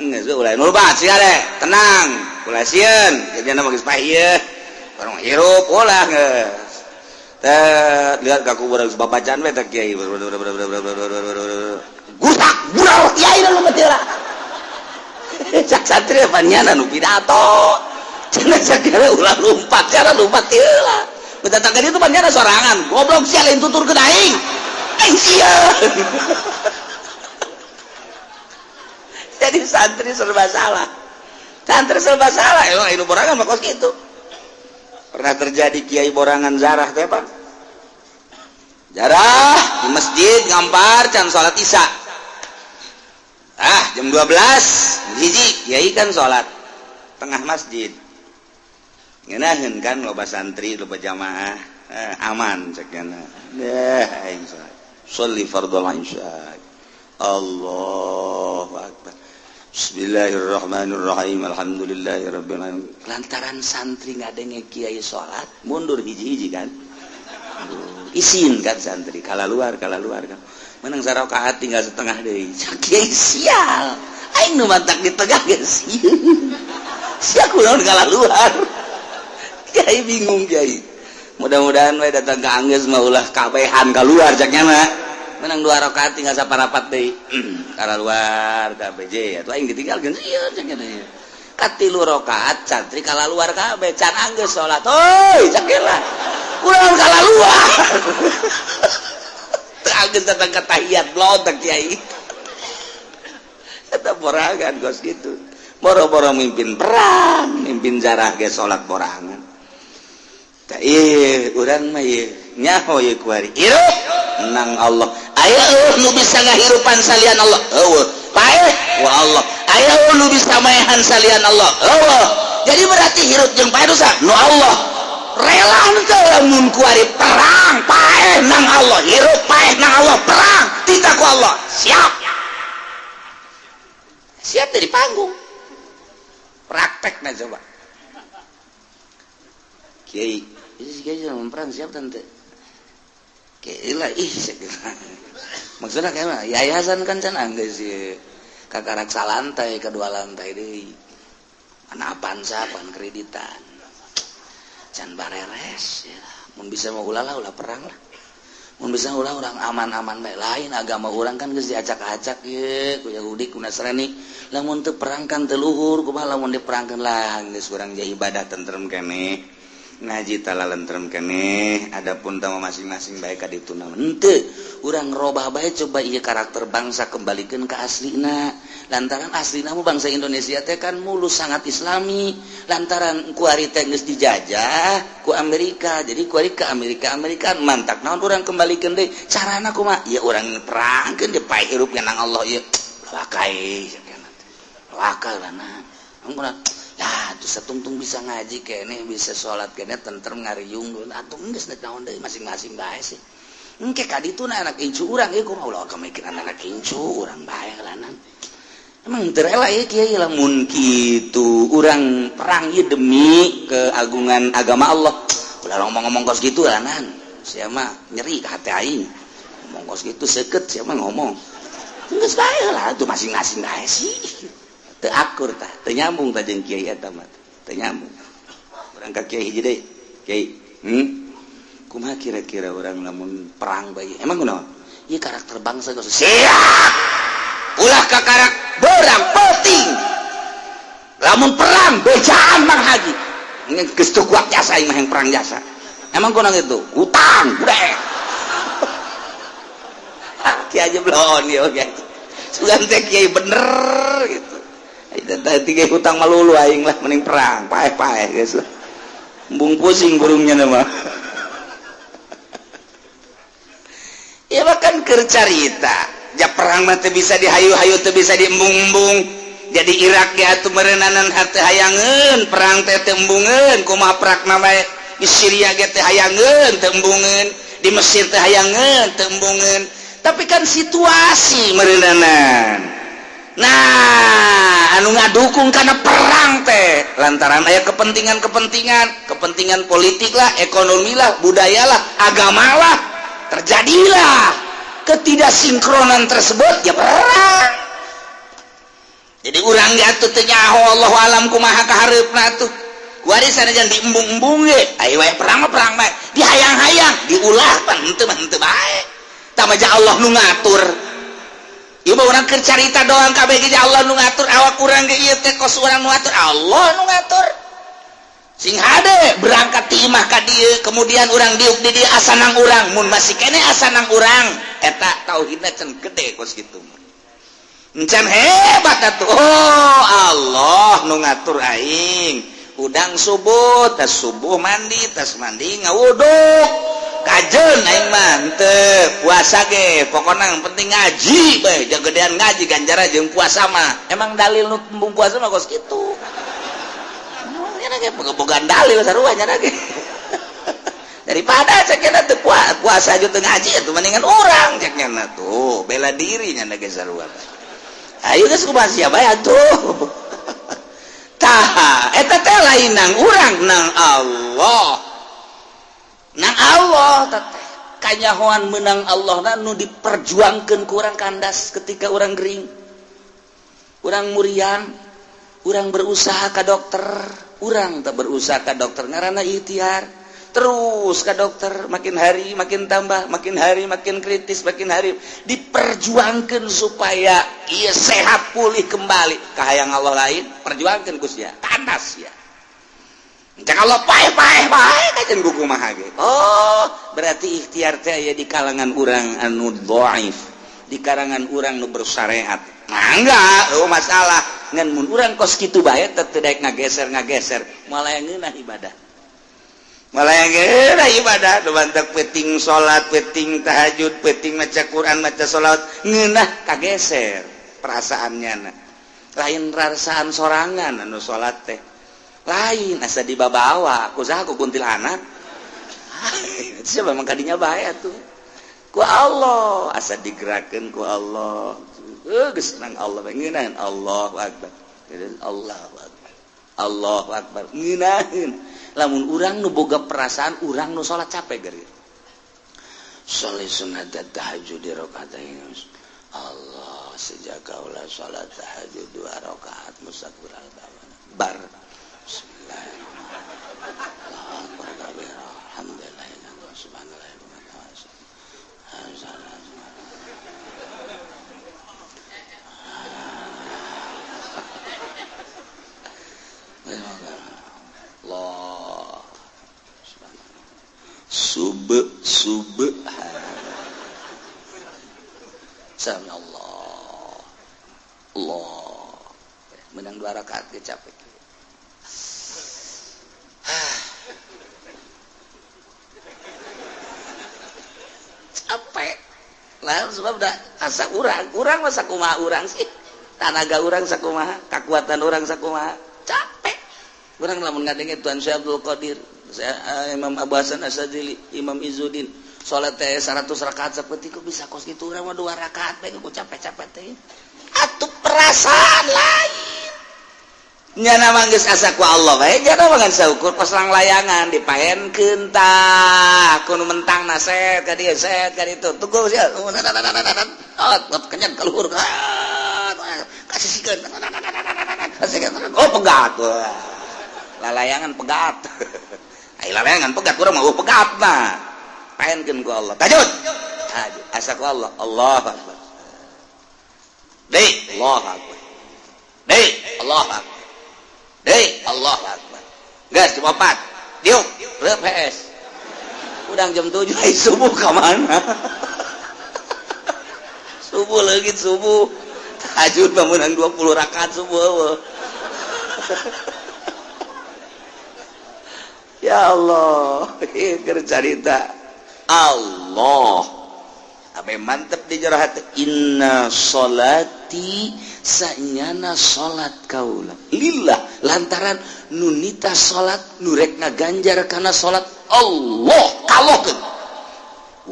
geus ulah nu lompat sia deh, tenang. Ulah sieun, jadinya mah geus paeh ieu. Barang hirup ulah geus. Teh lihat ka kuburan geus babacaan we teh kiai. Gusak bural kiai nu lompat heula. Cak santri panyana nu pidato. Cenah sagala ulah lompat, cara lompat heula. Mendatangkan itu panyana sorangan. Goblok sia, lain tutur ke aing. Aing sieun. Jadi santri serba salah. Santri serba salah. Emang anu borangan mah kos kitu. Pernah terjadi kiai borangan zarah teh, Pak. Jarah di masjid ngampar can salat Isya. Ah, jam 12 hiji kiai kan salat tengah masjid. Ngeunaheun kan loba santri, loba jamaah, aman cek nya. Deh aing salat. Sholli fardhol isya. Allahu akbar. Bismillahirrahmanirrahim. Alhamdulillahirabbil alamin. Lantaran santri ngadenge kiai salat, mundur hiji-hiji kan. Isin kan santri, kala luar kan. Menang sarakaat tinggal setengah deui. Kiai sial. Aing nu mantak di tengah ge sieun. Sia kunaon kala luar. Kiai bingung kiai. Mudah-mudahan we datang ke anggeus mah ulah kabehan keluar cak nya mah. Menang dua rakaat tinggal saparapat deui. Kala luar KBJ atuh aing ditinggalkeun sieun cak nya deui. Katilu rakaat santri kala luar kabeh can anggeus salat. Hoi cak lah. Kurang kala luar. Teu anggeus datang ka tahiyat blontak kiai. Eta borangan kos kitu. Boro-boro mimpin perang, mimpin jarah ge salat borangan. Tah ieu urang mah ieu nyaho ieu kuari. Hirup nang Allah. Aya eueuh nu bisa ngahirupan salian Allah? Eueuh. Paeh wa Allah. Aya nu bisa maehan salian Allah? Allah. Jadi berarti hirup jeung paeh dosa nu Allah. Rela henteu lamun kuari perang paeh nang Allah, hirup paeh nang Allah, perang titah ku Allah? Siap, siap dari panggung praktek. Nah, coba Kiai, ini kiai jangan perang, siap tante? Kiai lah, ih, maksudnya kayak mah yayasan kan can anggeus sih, kakarak salantai, kedua lantai deui, mana Avanza pan kreditan can bareres ya. Mun bisa mau ulah lah, ulah perang lah. Mun bisa ulah, urang aman-aman bae. Lain agama urang kan geus diacak-acak ye ku Yahudi, ku Nasrani. Lamun teu perang kan teu luhur, kumaha lamun diperangkeun? Lah, geus urang jadi ibadah tentrem keneh, ngaji tala lentrem keneh, adapun tama masing-masing bae ka ditu naon henteu. Urang robah bae coba ieu karakter bangsa, kembalikan ke aslina, lantaran aslina mu bangsa Indonesia teh kan mulus, sangat islami. Lantaran kuari teh geus dijajah ku Amerika, jadi kuari ke Amerika Amerika mantak naon. Urang kembalikan deui, carana kumaha? Ya urang perangkeun di paeh hirup nang Allah ieu wakai wakal lah. Nah, ya tuh satungtung bisa ngaji kene, bisa sholat kene, tentrem ngariung atuh, geus naon deui, masing-masing bae sih. Engke ka ditu na anak incu urang ieu kumaha? Ulah kemikiran anak incu urang bae lanan. Emang teu rela ya, Kiai? Lamun kitu urang perang ieu demi keagungan agama Allah. Ulah ngomong-ngomong kos kitu lanan, sia mah nyeri ka hati aing ngomong kos kitu, seukeut sia mah ngomong. Geus bae lah tuh, masing-masing bae sih. Teu akur tah, teu nyambung tah jeung kiai eta mah, teu nyambung. Urang ka kiai hiji deui. Kiai, Kumaha kira-kira urang lamun perang bae? Emang kunaon? Ieu karakter bangsa geus siap. Ulah kakarak berang penting. Lamun perang bejaan Mang Haji. Geus teu kuat jasa aing mah yang perang jasa. Emang kunaon itu? Utang, udah. Kiai aja belum ya, oke. Sugan teh kiai bener gitu. Tadi hutang malulu aing lah, mending perang paeh-paeh guys lah. Embung pusing burungnya nama. Ya bahkan keur carita ja perang mah teu bisa dihayu-hayu, teu bisa diembung-embung. Jadi Irak ge atuh meureunanan hate hayangeun perang teh teu embungeun, kumaha prakna bae. Di Syria ge teu hayangeun, teu embungeun. Di Mesir teu hayangeun, teu embungeun, tapi kan situasi meureunanan. Nah, anu ngadukung karena perang teh lantaran aya kepentingan-kepentingan, kepentingan politik lah, ekonomi lah, budaya lah, agama lah, terjadilah ketidaksinkronan tersebut, ya perang. Jadi urang jatuh teu nyaho, Allahu alam kumaha kahareupna tuh. Kuari sanajan diembung-embung ge, ayo wae perang mah perang bae, dihayang-hayang, diulah pan henteu mah henteu bae. Tamaja Allah nu ngatur. Ieu mah urang keur carita doang kabeh ge, Allah nu ngatur awak urang ge ieu teh kos urang nu ngatur, Allah nu ngatur. Sing hade berangkat ti imah ka dieu, kemudian urang diuk di dieu asanang urang, mun masih kene asanang urang eta tauhidna can gede kos kitu mah. Encan hebat atuh. Oh, Allah nu ngatur aing. Udang subuh, tas subuh mandi, tas mandi ngawuduk. Kajen aing mah henteu puasa ge, pokona yang penting ngaji bae, jagedean ngaji ganjaran jeung puasa mah. Emang dalil nu embung puasa mah kos kitu. Nya ge boga dalil sarua nya ge. Daripada cek nya teu puasa aja teu ngaji atuh mendingan urang cek nya tuh bela diri nya ge sarua. Ayo geus kumaha sia bae atuh. Tah, eta teh lain nang urang, nang Allah. Nang Allah teh kanyahoan menang Allah na nu diperjuangkeun ku urang kandas ketika urang gering. Urang muriang, urang berusaha ka dokter, urang tak berusaha ka dokter ngaranna ikhtiar. Terus ke dokter, makin hari makin tambah, makin hari makin kritis, makin hari diperjuangkan supaya ia sehat pulih kembali. Kahayang Allah lain, perjuangkan Gus ya, kandas ya. Jangan Allah paeh paeh paeh kajen buku mah ge. Oh, berarti ikhtiar teh aya di kalangan urang anu dhaif, di kalangan urang nu bersyariat. Nah, enggak, oh masalah. Ngan mun urang kos kitu bae teu daek ngageser-ngageser, malah yang ngeunah ibadah. Malah yang ngeunah ibadah, nu bantak penting salat, penting tahajud, penting maca Quran, maca salat, ngeunah kageser perasaannya. Nah. Lain rasaan sorangan anu salat teh, lain asa dibabawa ku saha, ku kuntilanak. Siapa memang kadinya bahaya tuh ku Allah, asa digerakkan ku Allah. Geus nang Allah ngeunaheun, Allahu akbar, Allahu akbar, Allahu akbar, ngeunaheun. Lamun urang nu boga perasaan, urang nu salat capek geus. Sholli sunat tahajud di rakaatain. Allah, sejak kaulah salat tahajud dua rakaat mustaqbil bar. Bismillahirrahmanirrahim. Allahu akbar kabira, alhamdulillah, subhanallah. Allah sub subhan sami Allah Allah, menang dua rakaat ge capek, capek lah, sebab dah asa urang urang mah sakumaha urang sih, tanaga urang sakumaha, kekuatan urang sakumaha, capek urang lamun ngadenge Tuan Syekh Abdul Qadir, saya, Imam Abu Hasan Asyadzili, Imam Izzuddin salat teh 100 rakaat seperti kok bisa kos gitu, urang mah dua rakaat bae ku capek-capek teh. Atuh perasaan lain nyana mah geus asa ku Allah bae, nyana mah ngan saukur kos langlayangan dipaenkeun tah ku nu mentang set ka dieu, set ka ditu, tunggu sia, oh, kenyang ka luhur, kasihkeun, kasihkeun, oh pegat lalayangan, pegat. Ai lalayangan pegat, urang mah pegat nah paenkeun ku Allah. Tahajud, tahajud asa ku Allah, Allah akbar deui, Allah akbar deui, Allah akbar deui, Allah akbar. Geus jam 4 diuk reup PS udang jam 7. Ai subuh ka mana? Subuh leungit, subuh tahajud mah meunang 20 rakaat, subuh eueuh. Ya Allah, ieu keur carita Allah. Abe mantep di jero hati, inna sholati, sanyana salat kaula, lillah, lantaran nunita salat, nurek ngaganjar kana salat, Allah kalohkeun,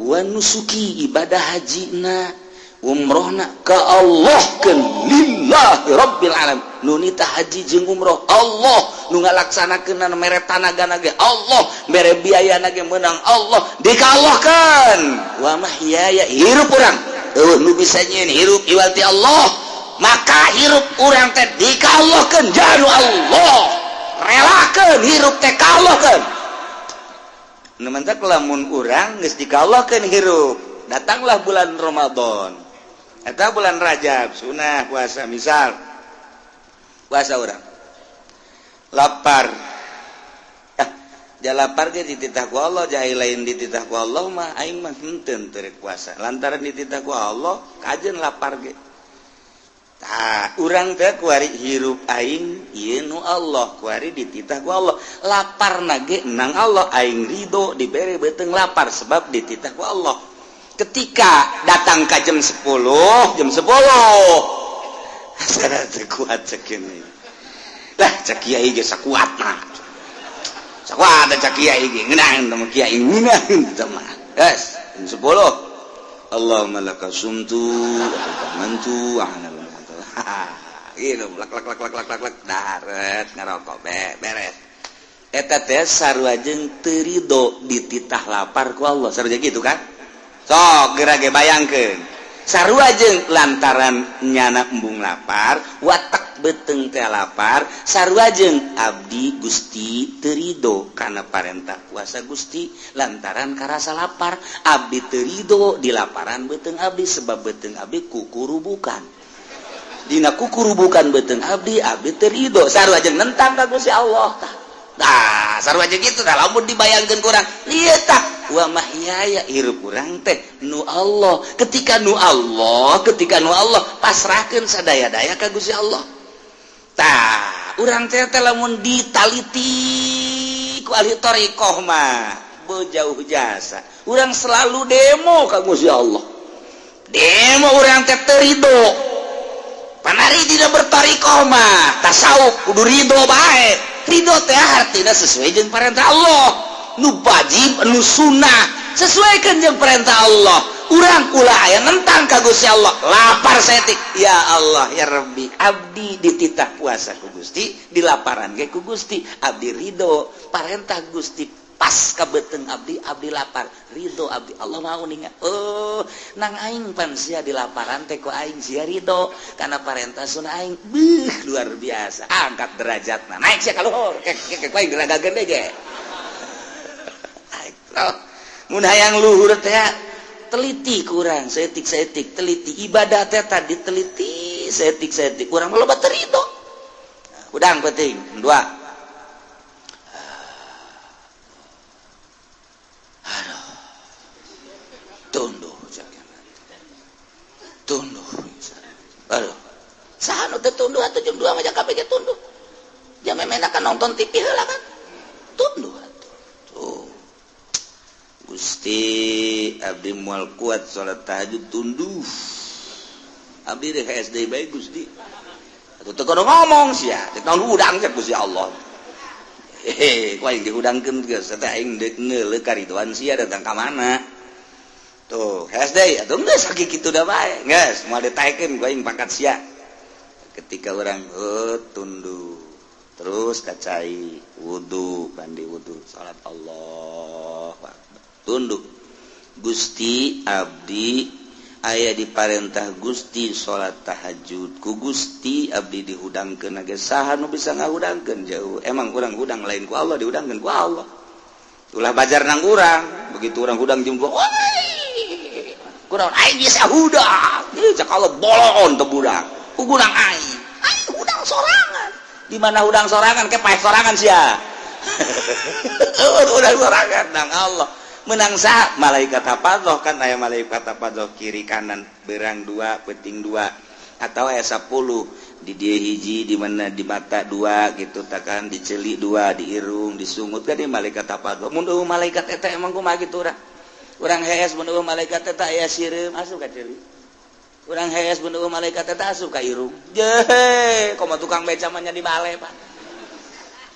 wa nusuki, ibadah hajina, umrohna ka Allah keun, lillahi rabbil alamin. Nunita haji jeung umroh Allah, nu ngalaksanakeun mere tanaga ge Allah, mere biaya ge meunang Allah, dikallahkeun. Wa mahyaya, hirup urang eueuh nu bisa nyieun hirup iwal ti Allah, maka hirup urang teh dikallahkeun janu Allah, relakeun hirup teh kallahkeun. Nu mantak lamun urang geus dikallahkeun hirup, datanglah bulan Ramadan atau bulan Rajab, sunah puasa, misal puasa urang lapar, ah ja lapar ge dititah ku Allah, jai lain dititah ku Allah mah aing mah henteu teu puasa, lantaran dititah ku Allah kajeun lapar ge. Tah urang teh kuari hirup aing ieu nu Allah, kuari dititah ku Allah, laparna ge nang Allah, aing ridho dibere beuteung lapar sebab dititah ku Allah. Ketika datang ke jam 10, jam 10 asa teu kuat cek ini lah, cek kiai ge sakuat mah, sakuat cek kiai ge, ngeunaheun teh kiai, ngeunaheun teh mah. Yes, jam 10, Allahumma laka sumtu wa amantu wa ana gitu, lak lak lak lak lak lak lak, daret ngarokok beres. Eta teh sarua jeung teu ridho dititah lapar ku Allah, sarua gitu kan. Sok geura ge bayangkeun, sarua jeung lantaran nyana embung lapar, watak beuteung teh lapar, sarua jeung abdi Gusti teu ridho kana parentah puasa Gusti lantaran karasa lapar, abdi teu ridho di laparan beuteung abdi sebab beuteung abdi kukurubukan, dina kukurubukan beuteung abdi, abdi teu ridho, sarua jeung nentang ka Gusti Allah tah. Nah, sarua jeung kitu tah lamun dibayangkeun kurang ieu tah, wa mahyaya, hirup urang teh nu Allah. Ketika nu Allah, ketika nu Allah, pasrahkeun sadaya-daya ka Gusti Allah. Tah urang teh teh lamun ditaliti ku ahli thariqah mah bejauh jasa, urang selalu demo ka Gusti Allah, demo urang teh teu ridho. Pan Ari dina berthoriqoh mah tasawuf kudu ridho bae. Ridho teh artinya sesuai jeung perintah Allah, nu wajib, nu sunnah, sesuaikan jeung perintah Allah. Urang ulah aya nentang ka Gusti Allah. Lapar saeutik, ya Allah ya Rabbi, abdi dititah puasa ku Gusti, dilaparan ge ku Gusti, abdi ridho parentah Gusti. Pas ka beuteung abdi, abdi lapar, ridho abdi. Allah mau ninga, oh nang aing pan sia dilaparan teh ku aing, sia ridho karena parentah sunah aing. Beuh, luar biasa, angkat derajatna, naik sia ka luhur. Kek kek aing diragakeun deui ge. Mun hayang luhur teh teliti, kurang saeutik saeutik teliti ibadah teh tadi, teliti saeutik saeutik, kurang loba teu ridho. Hudang penting dua. Aduh, tunduh, tunduh. Aduh, saha nu teu tunduh atuh? Jam 2 mah kabeh ge tunduh. Jam memena kan nonton TV heula kan tunduh atuh. Tuh Gusti, abdi moal kuat salat tahajud, tunduh abdi deh. SD bae Gusti atuh, teu kudu ngomong sia, teh naon hudang cek Gusti Allah. Hehe, ku aing dihudangkeun geus teh, aing deuk neuleuh karidoan sia datang ka mana. Tuh SD atuh geus sakitu da bae, geus moal ditaekeun ku aing pangkat sia. Ketika orang, oh, tunduh terus kacai wudu, mandi wudu, salat, Allah, tunduk. Gusti, abdi aya diparentah Gusti salat tahajud, ku Gusti abdi dihudangkeun ge. Saha nu bisa ngahudangkeun jauh? Emang urang hudang lain ku Allah, dihudangkeun ku Allah. Ulah bajar nang urang, begitu urang hudang jam 2, kurang aing bisa hudang. Ih, cek Allah, bolon teu budak hudang aing, aing hudang sorangan. Di mana hudang sorangan? Ke paeh sorangan sia. Hudang sorangan nang Allah menang sah. Malaikat hafadzah kan aya, malaikat hafadzah kiri kanan, berang dua, penting dua, atau aya 10 di dia hiji, di mana di mata dua gitu, takkan di ceuli dua, di irung, disungut kan di malaikat hafadzah. Mun eueuh malaikat eta emang kumaha gitu urang? Urang hees mun eueuh malaikat eta, aya sireum asup ka ceuli urang. Hees mun eueuh malaikat eta, asup ka irung. Jehe, komo tukang beca mah nya di bale, Pak.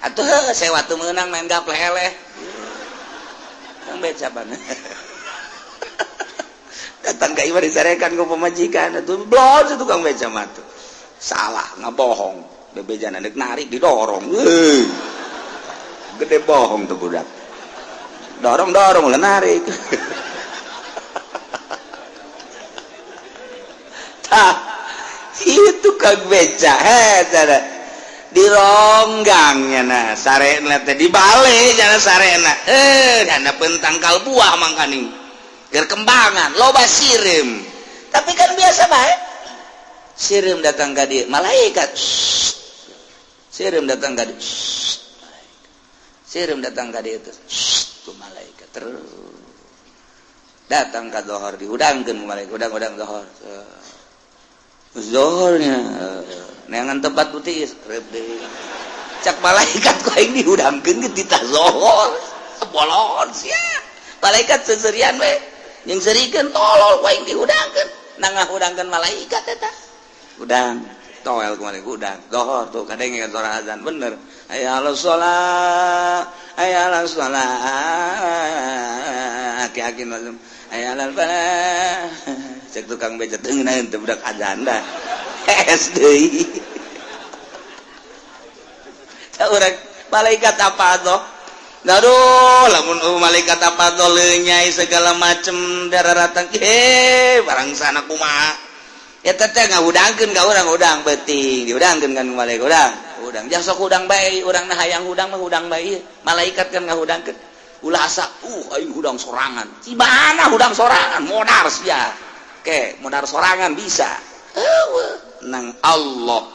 Atuh sewa teu meunang, main gaple eleh. Tukang beca mana datang ke imah disarekan ke pemajikan itu belum. Tukang beca mah tuh salah, ngebohong, bebejan dek narik didorong. Heuh. Gede bohong tuh budak, dorong dorong lah narik. Tah itu kang beca he dironggangnya, nah sarena teh dibalik jana sarena, eh dana pentangkal buah mangkaning kembangan loba sireum. Tapi kan biasa bae sireum datang ka dieu malaikat, sireum datang ka dieu, sireum datang ka dieu teh ku malaikat. Terus datang ka dohor, dihudangkeun ku malaikat, hudang-hudang dohor. Zohornya neangan tempat putih rep deui. Cak malaikat, ku aing dihudangkeun ge titah zohor, bolon sia. Malaikat seserian we jeung serikeun, tolol, ku aing dihudangkeun. Nang ngahudangkeun malaikat eta hudang, toel ku malaikat hudang zohor. Tuh kadenge kan suara azan, bener, hayya ala sholat, hayya ala sholat, aki-aki langsung hayya alal falah. Cek tukang beca, teu ngeunaheun teh budak azan dah. Hees deui. Urang malaikat apa tuh? Aduh, lamun malaikat apa tuh lenyai segala macem darah ratang, he barang sana kumaha ya teh ngahudangkeun ka urang, hudang beuting dihudangkeun kan malaikat, hudang hudang jang sok hudang bae urang. Nah, hayang hudang mah hudang bae, malaikat kan ngahudangkeun. Ulah asa aing hudang sorangan. Cibana hudang sorangan, modar sia. Ke modar sorangan bisa. Eueuh, nang Allah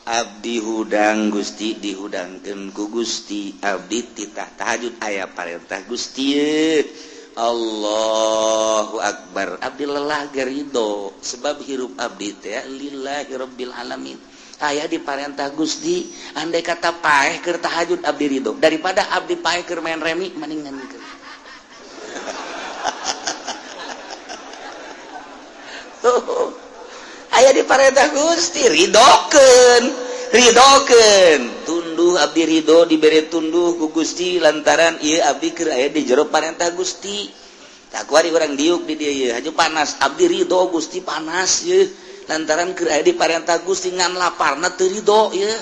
abdi hudang Gusti, dihudangkeun ku Gusti abdi titah tahajud, aya parentah Gusti. Allahu Akbar, abdi lelah ge ridho, sebab hirup abdi teh lillahi rabbil alamin, aya diparentah Gusti. Andai kata paeh keur tahajud abdi ridho, daripada abdi paeh keur main remi mendingan keur. Tuh. Aya di parentah Gusti, ridokeun, ridokeun. Tunduh abdi, ridho dibere tunduh ku Gusti lantaran ieu abdi keur aya di jero parentah Gusti. Tak kuari urang diuk di dieu ieu haju panas, abdi ridho Gusti panas ieu lantaran keur aya di parentah Gusti, ngan laparna teu ridho ieu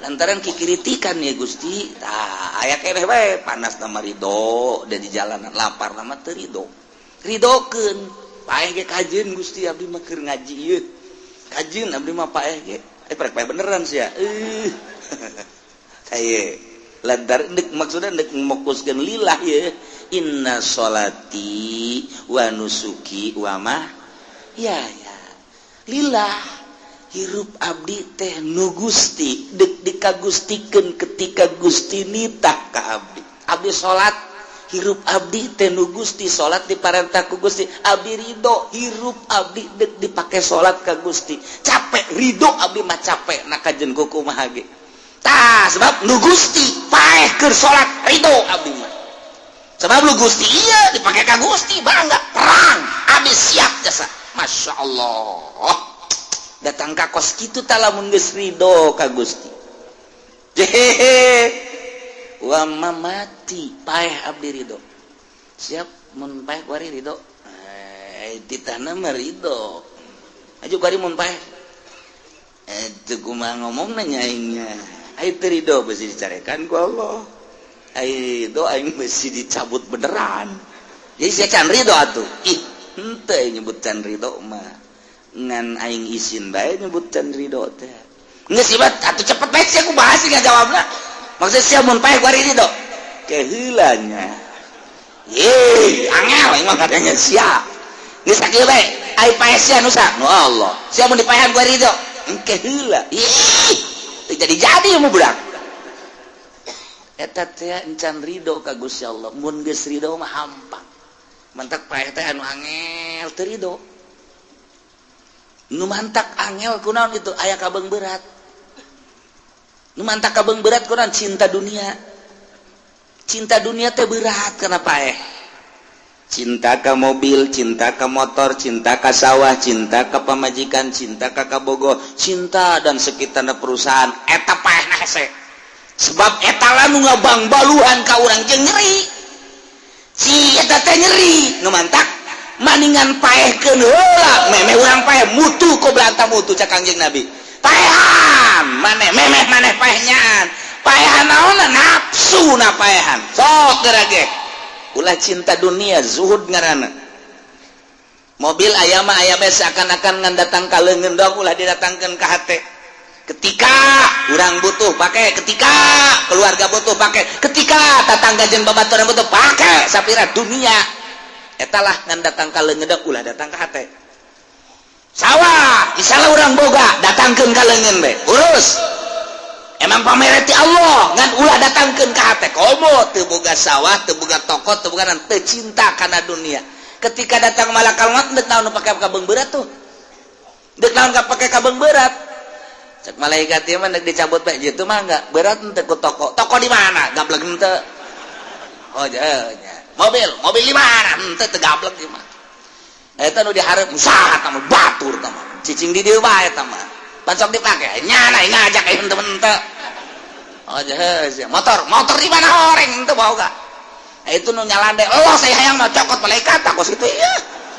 lantaran kikiritikan ya Gusti. Tah, aya keneh bae, panas nama ridho da di jalanan, lapar nama teu ridho. Ridokeun. Paeh ge kajeun Gusti, abdi mah keur ngaji ieu kajeun, abdi mah paeh ge prek paeh beneran sia. Kaye lantaran dek maksudnya dek mokuskeun lillah ye. Inna sholati wa nusuki wa mah ya ya lillah, hirup abdi teh nu Gusti, dek dikagustikeun ketika Gusti nitah ka abdi. Abdi salat, hirup abdi teh nu Gusti, salat diparentah ku Gusti, abdi ridho. Hirup abdi dek dipake salat ka Gusti, capek ridho abdi mah, capek nak kajen kuku mah ge tah, sebab nu Gusti. Paeh keur salat ridho abdi mah, sebab lu Gusti, iya dipakai ka Gusti, bangga. Perang abdi siap jasa, Masya Allah. Datang ka kos kitu tah, lamun geus ridho ka Gusti. Jehehe, wa mamati, paeh abdi ridho, siap mun paeh kuari ridho. Eh, ditana mah ridho aju kuari mun paeh. Eh, teu kumaha ngomongna nya aingnya, ai teu ridho besi dicarekan ku Allah, ai ridho aing besi dicabut beneran. Jadi sia can ridho atuh. Ih, henteu nyebut can ridho mah, ngan aing isin bae nyebut can ridho teh. Geus ibat atuh, cepet bae sia ku bahas ngajawabna. Maksud sia mun paeh kuari ridho keheula nya. Ye, angel emang katanya sia. Geus sakieu bae, ai paeh sia nu sa? Nu Allah. Sia mun dipaehan kuari ridho? Engke heula. Ih, teu jadi-jadi mu budak. Eta teh encan ridho ka Gusti Allah. Mun geus ridho mah hampang. Mantak paeh teh anu angel teu ridho. Nu mantak angel kunaon itu aya kabeung berat. Nu mantak kabeung berat kunaon? Cinta dunia. Cinta dunia teh berat karena paeh. Cinta ke mobil, cinta ke motor, cinta ke sawah, cinta ke pamajikan, cinta ke kabogo, cinta dan sekitarna perusahaan, eta paeh na hese. Sebab eta lah nu ngabang baluhan ka urang jeung nyeri. Si eta teh nyeri, nu mantak maningan paehkeun heula, memeh urang paeh mutu qoblanta mutu, cak Kangjeng Nabi. Paehan maneh, memeh maneh paehnyaan. Paehan naonna? Nafsu na paehan. Sok geura ge. Ulah cinta dunia, zuhud ngaranna. Mobil aya mah aya bae, seakan-akan ngan datang ka leungeun doang, ulah didatangkeun ka hate. Ketika urang butuh pakai, ketika keluarga butuh pakai, ketika tetangga jeung babaturan butuh pakai, sapira dunia eta lah ngan datang ka leungeun doang, ulah datang ka hate. Sawah misalnya urang boga, datangkeun ka leungeun bae, urus emang pamere ti Allah, ngan ulah datangkeun ka hate. Komo teu boga sawah, teu boga toko, teu boga, teu cinta kana dunia. Ketika datang malakal maut, deuk naon pake kabeung berat tuh? Deuk naon ka pake kabeung berat? Cek malaikat ieu mah deuk dicabut bae jitu mah enggak berat henteu ku toko. Toko di mana? Gablek henteu. Oh nya, mobil, mobil di mana? Henteu, teu gablek ieu mah. Eta nu dihareup usaha tah mah, batur tah mah, cicing di dieu bae eta mah, pan sok dipake nyana ngajak ieu henteu henteu. Oh nya, motor, motor di mana? Horeng henteu boga. Itu nu nyalande, "Oh, saya hayang mah," cokot malaikat kos itu ya.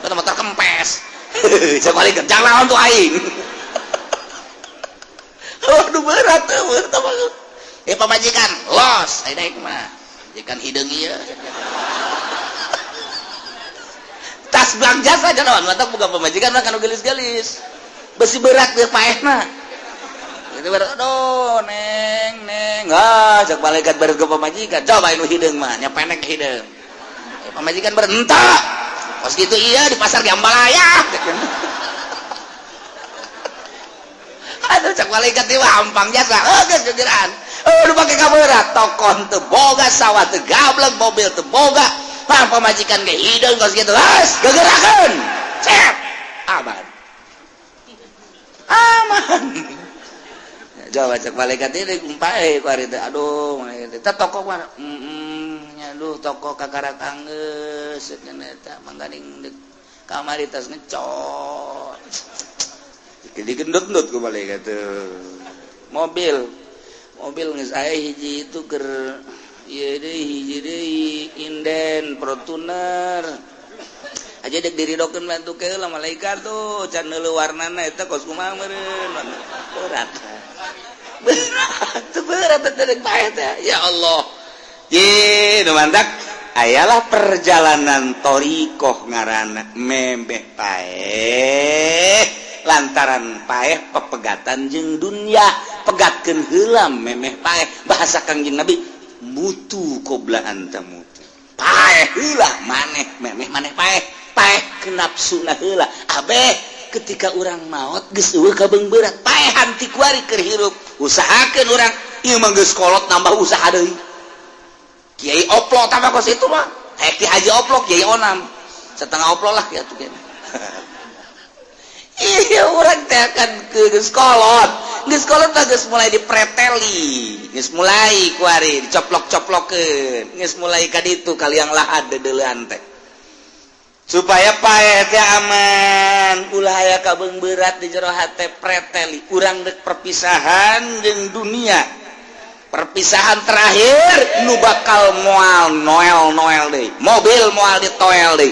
Itu motor kempes. Cek malaikat, "Jangan lawan tuh aing." Waduh, berat tuh, berat. Eh, pamajikan los aya daek mah, majikan hideung ieu tas belang jasa lawan mata buka pamajikan mah kanu gelis-gelis, besi berat dia paehna itu berat. Aduh, neng, neng, ah, cek malaikat berat ke pamajikan. Coba nu hideung mah nya penek hideung. Eh, pamajikan berentak kos gitu, iya di pasar Jambalaya. Aduh, cek malaikat ieu hampang jasa. Oh, geus gegeran. Oh, nu pake kaberat, toko teu boga, sawah teu gablek, mobil teu boga. Pang pamajikan ge hideung kos kitu. Geus gegerakeun. Cep. Aman. Aman. Coba cek malaikat ini kumpae ku ari teh. Aduh, malaikat teh toko mana? Heeh, aduh, toko kakarak anggeus cenah eta mangganing kamari tas ngecot. Digendut-gendut ku malaikat tuh. Mobil mobil geus aya hiji itu keur ieu deui, hiji deui inden Fortuner aja dek diridokeun bantu ke lah malaikat tuh, can neuleuh warnana eta kos kumaha meureun. Berat, berat, berat teh, paeh teh, ya Allah. Ye, nu mantak ayalah perjalanan torikoh ngaranna memeh paeh, lantaran paeh pepegatan jeung dunya, pegatkeun heula memeh paeh. Bahasa Kangjeng Nabi, mutu qobla an tamutu, paeh heula maneh memeh maneh paeh, paeh ke nafsuna heula. Abeh ketika urang maot geus euweuh kabeung berat, paehan ti kuari keur hirup, usahakeun urang. Ieu mah geus kolot, nambah usaha deui. Kiai oplo tambah kos itu mah. Eh, Ki Haji oplo, Kiai onam setengah oplo lah ya tuh. Iya, urang teh akan ke geus kolot, geus kolot mah geus mulai dipreteli, geus mulai kuari dicoplok-coplokeun, geus mulai ka ditu kaliang lahat deudeulean teh supaya paeh teh aman, ulah aya kabeung berat di jero hate. Preteli urang dek perpisahan jeung dunia, perpisahan terakhir nu bakal moal noel noel deui, mobil moal ditoel deui,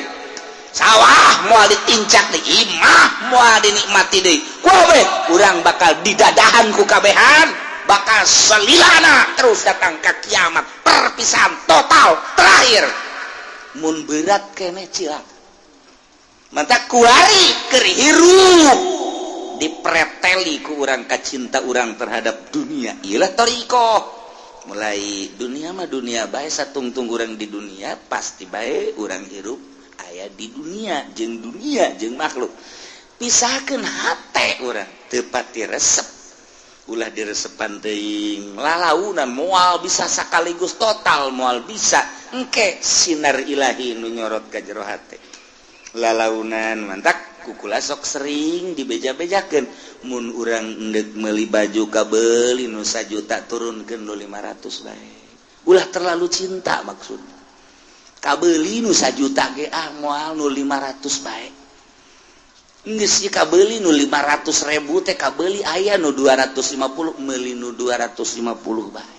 sawah moal ditincak deui, imah moal dinikmati deui. Kabeh urang bakal didadahan ku kabehan, bakal selilana terus datang ke kiamat, perpisahan total terakhir. Mun berat kene cilaka. Mantap, kuari keur hirup dipreteli ku urang kacinta urang terhadap dunia. Iyalah toriko, mulai dunia mah dunia bae, satungtung urang di dunia pasti bae urang hirup aya di dunia jeung dunia jeung makhluk. Pisahkeun hate urang, teu pati resep, ulah diresepan teuing lalaunan. Moal bisa sekaligus total, moal bisa. Engke sinar ilahi nu nyorot ka jero hate lalaunan. Mantak kukula sok sering dibeja-bejakeun, mun urang endek meuli baju, kabeuli nu sajuta, turunkeun nu 500 bae, ulah terlalu cinta. Maksud kabeuli nu sajuta ge, ah, moal, nu 500 bae. Geus kabeuli nu 500 ribu teh, kabeuli aya nu 250, meuli nu 250 bae,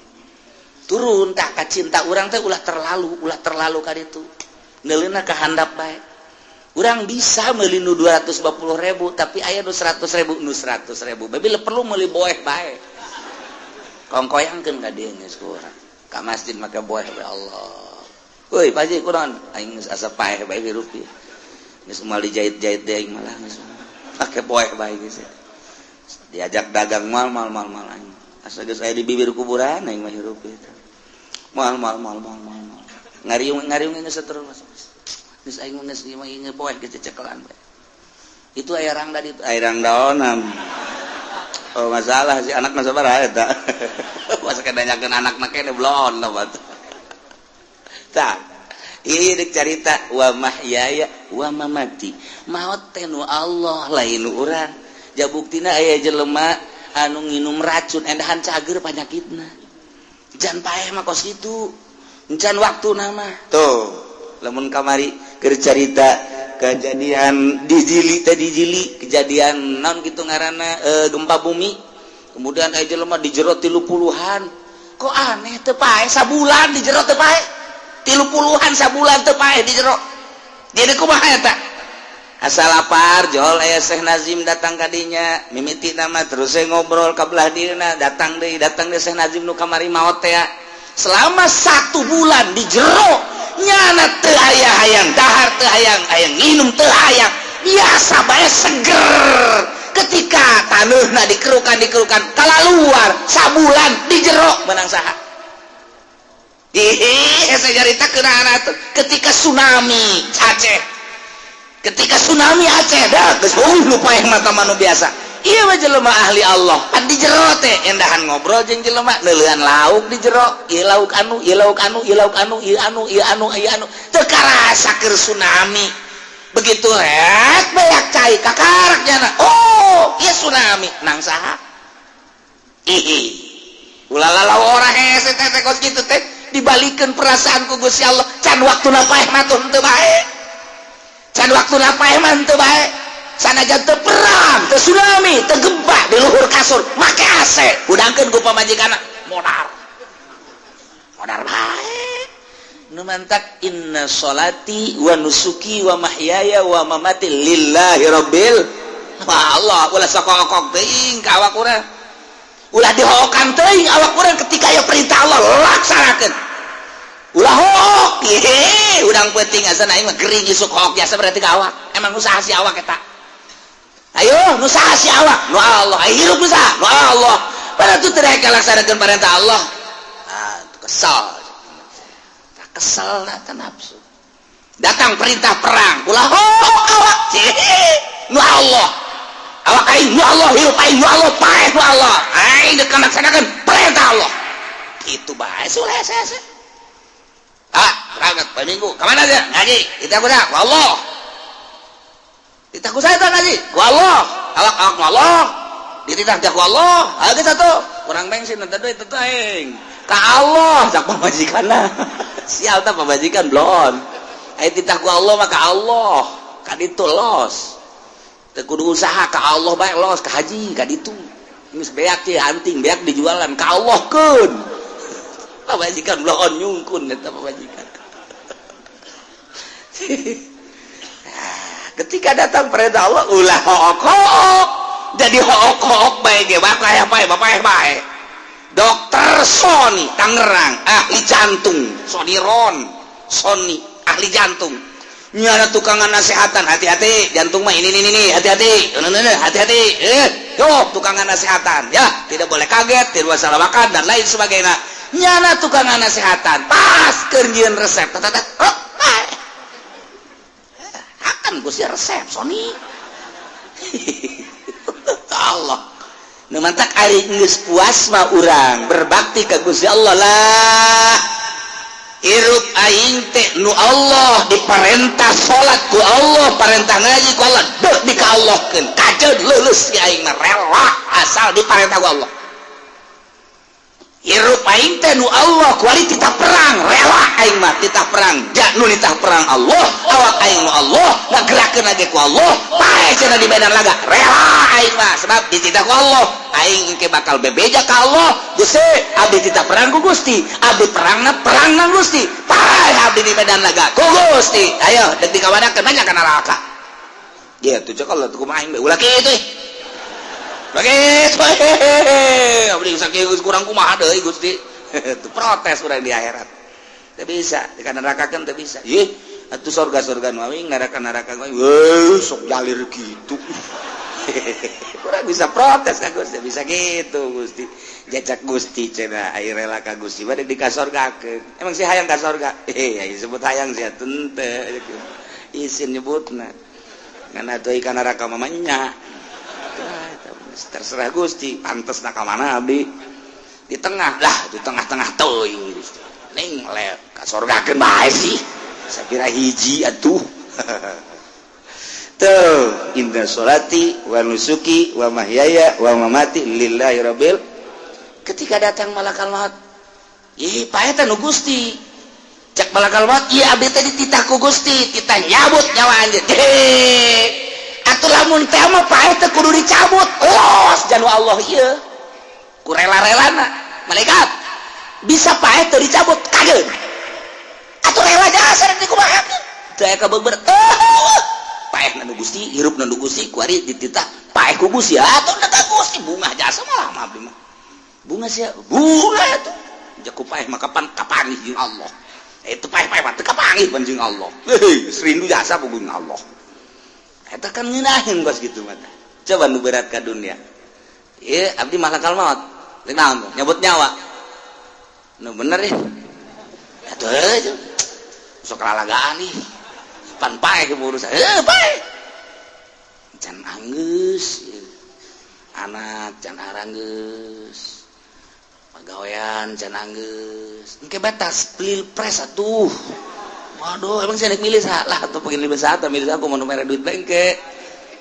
turun tak ka cinta urang teh. Ulah terlalu, ulah terlalu ka ditu, neuleuna ka handap bae. Urang bisa meuli nu 250 ribu, tapi aya nu 100 ribu, nu 100 ribu. Bila perlu meuli boeh bae, kongkoyangkeun ka dieu geus ku urang ka masjid make boeh bae. Allah. Woi, Pak Haji, kunaon? Aing geus asa paeh bae hirup ieu. Geus moal dijahit-jahit deui aing, malah geus pake boeh bae geus. Diajak dagang moal, moal, moal, moal aing. Asa geus aya di bibir kuburan aing mah hirup ieu. Moal, moal, moal, moal, moal. Ngariung ngariung geus terus. Geus aing geus ieu mah boeh geus cecekelan bae. Itu aya rangda di aya rangda onam. Oh, masalah si anak mah sabaraha eta. Masa kedanyakeun anakna kene belon lah batu. Tah, ini dek carita wa mahyaya wa mamati. Maot teh nu Allah, lain nu urang. Ja buktina aya jelema anu nginum racun endahan cager panyakitna. Jan paeh mah kos kitu. Encan waktu nama. Tuh, lamun kamari keur carita kejadian di Jili teh, di Jili kejadian naon gitu ngaranna, gempa bumi, kemudian aya jelema di jero 30-an, kok aneh teu paeh, sabulan di jero teu paeh, 30-an sabulan teu paeh di jero. Jadi kumaha eta? Asal lapar jol aya Syekh Nazim datang kadinya, mimiti nama terus saya ngobrol ka belah dieuna, datang deui, datang deui Syekh Nazim nu kamari maot teh. Selama satu bulan di jero nyana teu aya hayang dahar, teu hayang hayang nginum, teu hayang, biasa bae, seger. Ketika taneuhna dikerukan dikerukan kalaluar, sabulan di jero, menang saha? Ih, saya cerita tuh ketika tsunami Aceh, ketika tsunami Aceh dah geus lupa yang mata manu biasa. Iya mah jelema ahli Allah pan di jero teh endahan ngobrol jeung jelema, neuleuan lauk di jero, ieu lauk anu, ieu lauk anu, ieu lauk anu, ieu anu, ieu anu, ieu anu, teu karasa keur tsunami. Begitu rek beak cai kakarak jana, oh, ieu tsunami nang saha? Ih, ulah lalau orang hese teh teh kos kitu teh. Dibalikeun perasaan ku Gusti Allah, can waktuna paeh mah tuh henteu bae, can waktuna paeh mah henteu bae. Sanajan teu perang, teu tsunami, teu gempa, di luhur kasur make AC, hudangkeun ku pamajikanna, modar modar bae. Nu mantak inna sholati wa nusuki wa mahyaya wa mamati lillahi rabbil. Wah Allah, ulah sokok-okok teuing ka awak urang, ulah dihokan teuing awak urang. Ketika aya perintah Allah, laksanakeun, ulah hook. Ye udang penting asa aing mah gering isuk hook biasa, berarti ka awak. Emang usaha si awak eta? Ayo, nu saha si awak? Nu Allah. Ayo, hirup nu saha? Nu Allah. Pada tuh tidak laksanakeun perintah Allah. Ah, kesal kesal na nafsu. Datang perintah perang, ulah hook awak. Nu Allah awak aing, nu Allah hirup aing, nu Allah paeh, nu Allah aing dek laksanakeun perintah Allah. Itu bae sudah saya. Ah, berangkat poe Minggu kemana aja? Ngaji. Itu aku dah Allah. Ditah ku saya ngaji ku Allah, awak awak ku Allah, dititah ku Allah. Ayo kita tuh kurang bensin nanti duit itu aing ka Allah. Cak pamajikanna, sial tah pamajikan blon. Ayo, titah ku Allah maka Allah ka ditu los. Teu kudu usaha, ka Allah bae los ka haji ka ditu. Geus beak teh anting beak dijualan ka Allah keun. Pamajikan blon, nyungkun eta pamajikan. Ketika datang perintah Allah, ulah hook-hook. Jadi hook-hook bae ge bapak bae, bapak bae. Dokter Sony Tangerang, ahli jantung. Sony Ron Sony, ahli jantung. Nyana tukangan nasehatan, hati-hati jantung mah ini, hati-hati, hati-hati. Yo tukangan nasehatan ya, tidak boleh kaget, tidak boleh salah makan, dan lain sebagainya. Nyana tukangan nasehatan pas kerjaan resep, oh, akan gue sih resep Sony. Allah. Nu mantak ari geus puas mah urang berbakti ka Gusti Allah lah. Hirup aing teh nu Allah, diperintah salat ku Allah, perintah ngaji ku Allah, dek dikaallahkeun, kajeun leuleus ge aing mah rela, asal diperintah ku Allah. Hirup aing teh nu Allah, kuari titah perang, rela aing mah titah perang. Ja nu nitah perang Allah, awak aing nu Allah, ngagerakeun lagi ku Allah, paeh cenah di medan laga, rela aing mah sebab dititah ku Allah. Aing engke bakal bebeja ka Allah, Gusti, abdi titah perang ku Gusti, abdi perangna perang nang Gusti, paeh abdi di medan laga ku Gusti. Ayo dek dikawanakeun banyak ka neraka. Gitu cek Allah tuh, kumaha aing ulah kitu. Begitu, abdi sakieu kurang kumaha deui, Gusti? Itu protes urang di akhirat. Teu bisa, di neraka kan teu bisa. Ih, atuh surga-surga nu aing, neraka-neraka nu aing, weuh sok jalir gitu. Kurang bisa protes ka Gusti, bisa gitu Gusti. Jajak Gusti cenah ai rela ka Gusti bade dikasorgakeun. Emang sih hayang ka sorga? Eh, ai sebut hayang sih teu isin nyebutna. Ngan atuh ka neraka mah nya. Terserah Gusti, pantes nak mana abdi? Di tengah lah, di tengah-tengah teuing Gusti. Ning le kasorgakeun bae sih. Sapira hiji atuh. Tuh, inna sholati wa nusuki wa mahyaya wa mamati lillahi rabbil. Ketika datang malakal maut, ih, paeh nu Gusti. Cek malakal maut, iya abdi teh dititah ku Gusti, titah nyabut nyawa anjeun. Atuh lamun teh mah paeh teh kudu dicabut. Los janu Allah ieu. Ku rela-relana malaikat bisa paeh teu dicabut kageun. Atuh rela jasa rek dikumahakeun. Teu aya kabeber. Paeh nu Gusti, hirup nu Gusti, kuari dititah paeh ku Gusti. Atuh ka Gusti bungah jasa malah mah abdi mah. Bunga sia, bunga atuh. Jaku paeh mah kapan kapanggih jeung Allah. Itu paeh-paeh mah teu kapanggih pan jeung Allah. Heuh, rindu jasa jeung Allah. Eta kan ngeunaheun kos kitu mah. Coba nu berat ka dunia. Ieu abdi malakal maut. Rek naon tuh? Nyabut nyawa. Nu bener ya. Atuh sok lalagaan nih. Pan paeh ke urusan. Eh, paeh. Can anggeus. Anak can aranggeus. Pagawean can anggeus. Engke batas pilpres atuh. Waduh, emang saya milih salah atau pengen milih satu, milih aku mau mere duit engke.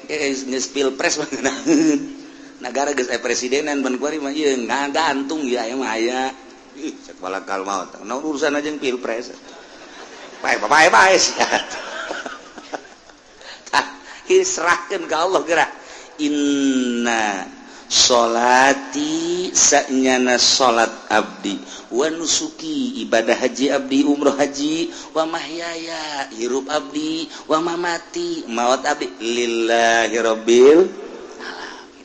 Engke geus pilpres mah ngeunaheun. Negara geus aya presidenan ban kuari mah ieu ngagantung ya aya mah aya. Ih, cek malakal maut. Naon urusan aja yang pilpres. Bae bae bae sia. Tah, Serahkan ke Allah gerak. Inna sholati, sanyana salat abdi, wa nusuki, ibadah haji abdi, umroh haji, wa mahyaya, hirup abdi, wa mamati, maut abdi, lillahi rabbil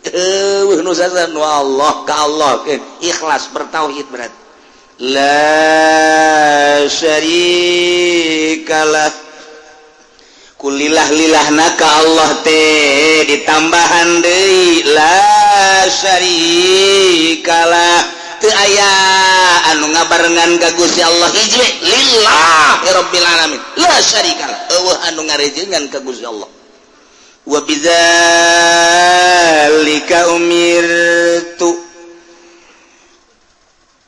alamin. Wa Allah ka Allah, ikhlas, bertauhid, berarti la syarikalah. Kulillah lillah ka Allah teh ditambahan deui la syarikalah, teu aya anu ngabarengan ka Gusti Allah, hiji lillah rabbil alamin, la syarikalah, euweuh anu ngarejengan ka Gusti Allah. Wa bidzalika umirtu,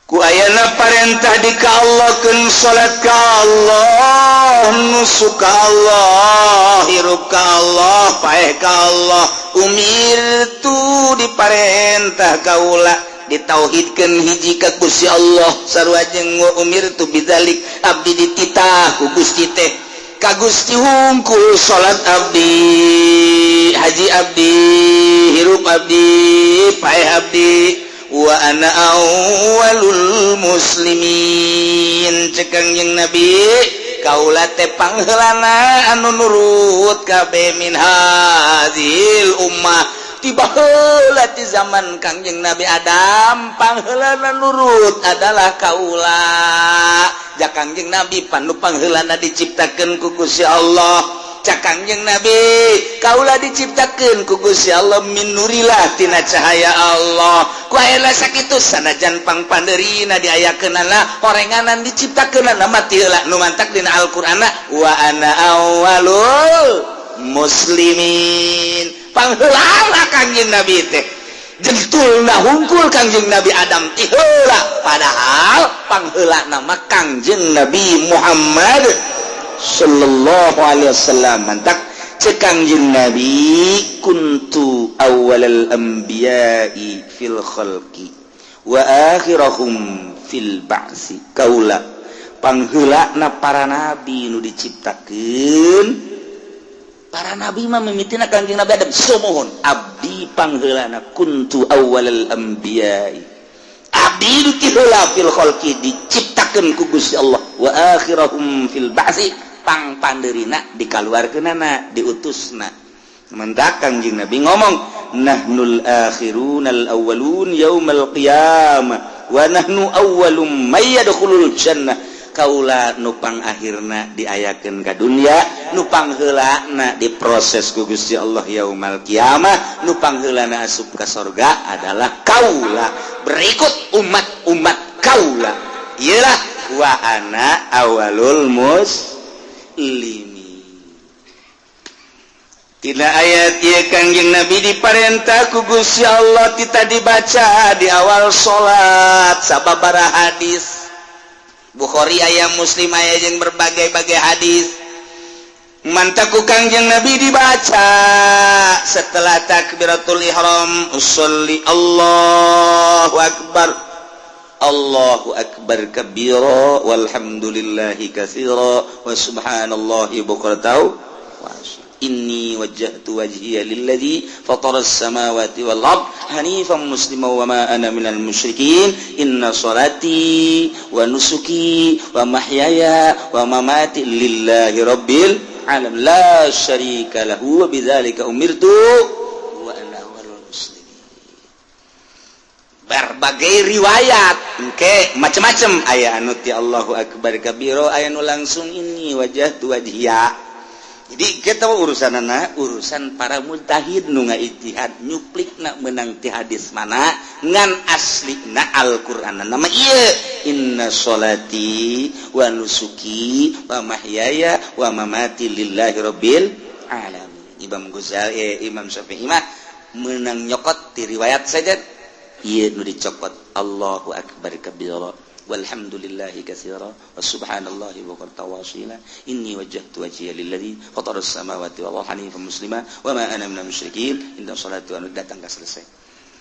ku ayana parentah di ka Allah keun salat ka Allah, nusuk ka Allah, hirup ka Allah, paeh ka Allah. Umirtu, diparentah kaula ditauhidkeun hiji ka Gusti Allah. Sarua jeung wa umirtu bidzalik, abdi dititah ku Gusti teh, ka Gusti hungkul salat abdi, haji abdi, hirup abdi, paeh abdi, wa ana awwalul muslimin. Cek Kangjeng Nabi, kaula teh pangheulana anu nurut kabeh min hadzihil ummah. Tiba heula ti zaman Kangjeng Nabi Adam, pangheulana nurut adalah kaula. Ja Kangjeng Nabi panu pangheulana diciptakeun ku Gusti Allah. Cak Kangjeng Nabi, kaula diciptakeun ku Gusti Allah min nurillah, tina cahaya Allah. Ku aya sakitu sanajan pangpandeurina diayakeunana horenganan diciptakeunana mati heula, nu mantak dina Al-Qur'anna wa ana awwalul muslimin, pangheulana Kangjeng Nabi teh jentulna hungkul Kangjeng Nabi Adam ti heula, padahal pangheulana mah Kangjeng Nabi Muhammad sallallahu alaihi wasallam. Mantak cek Kangjeng Nabi, kuntu awwalal anbiya'i fil khalqi wa akhirahum fil ba'si. Kaula pangheulana para nabi nu diciptakeun. Para nabi mah mimitina Kangjeng Nabi Adam. Sumuhun, abdi pangheulana, kuntu awwalal anbiya'i, abdi nu ti heula, fil khalqi, diciptakeun ku Gusti Allah, wa akhirahum fil ba'si, pangpandeurina dikaluarkeunana, diutusna. Mantak Kangjeng Nabi ngomong, nahnul akhirunal awwalun yaumal qiyamah wa nahnu awwalum may yadkhulul jannah. Kaula nupang akhirna diayakeun ka dunya, nupang heulana diproses ku Gusti Allah yaumal kiamah, nupang heulana asup ka sorga adalah kaula, berikut umat-umat kaula. Iyalah, wa ana awalul muslimin. Tina ayat ieu Kangjeng Nabi diparentah ku Gusti Allah tita dibaca di awal salat sababaraha hadis. Bukhari aya, Muslim aya, jeung berbagai-bagai hadis. Mantak ku Kangjeng Nabi dibaca setelah takbiratul ihram, usolli, Allahu akbar, Allahu akbar kabira, walhamdulillahi katsira, wa subhanallahi bukratan wa asila. Inni wajjahtu wajhiya lilladzi fatara as-samawati wal ard hanifan musliman wa ma ana minal musyrikin. Inna salati wa nusuki wa mahyaya wa mamati lillahi rabbil alamin la syarika lahu wa bidzalika umirtu wa ana awwalul muslimin. Berbagai riwayat engke macam-macam, aya anu ti Allahu akbar kabiro, aya nu langsung inni wajjahtu wajhiya. Jadi kita urusan anak, urusan para mujtahid nu ijtihad nyuplik nak menang ti hadis mana, ngan asli na Al-Qur'an nama iya inna sholati wa nusuki wa mahyaya wa mamati lillahi rabbil alamin. Imam Ghazali, Imam Syafi'i mah menang nyokot di riwayat saja, iya nu dicokot Allahu akbar kabira, walhamdulillahi katsira, wa subhanallahi bukratan wa asila. Inni wajjahtu wajhiya lilladzi fatara as-samawati wal arda hanifan muslima wa ma ana minal musyrikin. Inna salati wa datang ka selesai.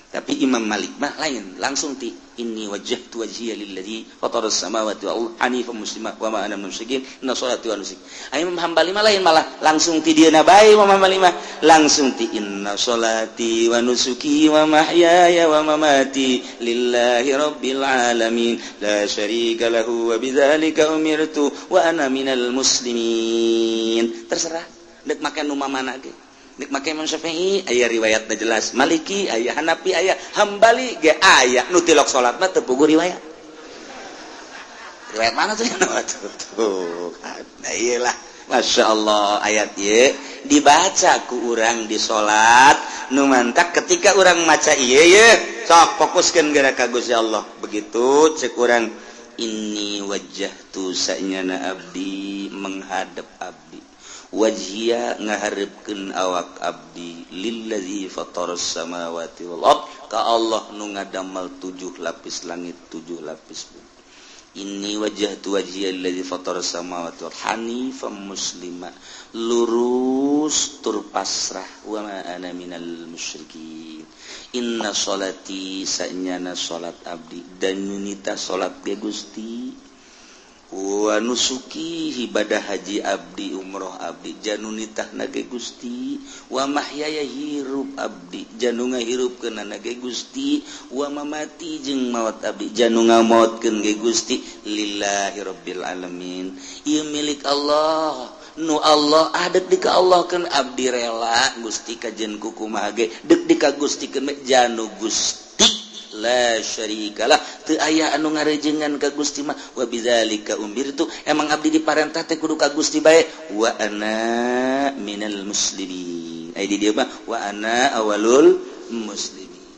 Tapi Imam Malik mah lain, langsung ti inni wajjahtu wajhiya lilladzi fataras samawati wal ardi hanifan muslima wa ma ana minal musyrikin inna sholati wa nusuki. Imam Hambali mah lain, malah langsung ti dieuna bae. Imam Hambali mah langsung ti inna sholati wa nusuki wa mahyaya wa mamati lillahi rabbil alamin la syarika lahu wa bidzalika umirtu wa ana minal muslimin. Terserah dek make nu mana ge. Dek make Imam Syafi'i aya riwayatna jelas, Maliki aya, Hanafi aya, Hambali ge aya. Nu tilok salat mah teu puguh riwayat. Riwayat mana tuh? Tuh, nah iyalah, Masya Allah, ayat ieu dibaca ku urang di salat. Nu mantak ketika urang maca ieu ye sok fokuskeun geura ka Gusti Allah. Begitu cek urang inni wajjahtu sanyana abdi menghadap abdi, wajhiya ngaharepkeun awak abdi, lillazi fataras samawati wal ard ka Allah nu ngadamel tujuh lapis langit, tujuh lapis bumi. Inni wajjahtu wajhiya lillazi fataras samawati wal hanifan muslima lurus tur pasrah wa ma ana minal musyrikin. Inna sholati sanyana salat abdi dan nunita salat ge Gusti, wa nusuki ibadah haji abdi, umroh abdi janunitah nage Gusti, wa mahyaya hirup abdi janu ngahirupkeun nage Gusti, wa mamati jeung maot abdi janu ngamaotkeun ge Gusti, lillahi rabbil alamin. Ieu milik Allah, nu Allah adek di ka Allah keun abdi rela Gusti kajen kumaha ge dek di ka Gustikeun janu Gusti la syarikalah teu aya anu ngarejengan ka Gusti mah, wa bidzalika umirtu emang abdi diparentah teh kudu ka Gusti bae, wa ana minal muslimin. Ai di dieu mah wa ana awalul muslimin.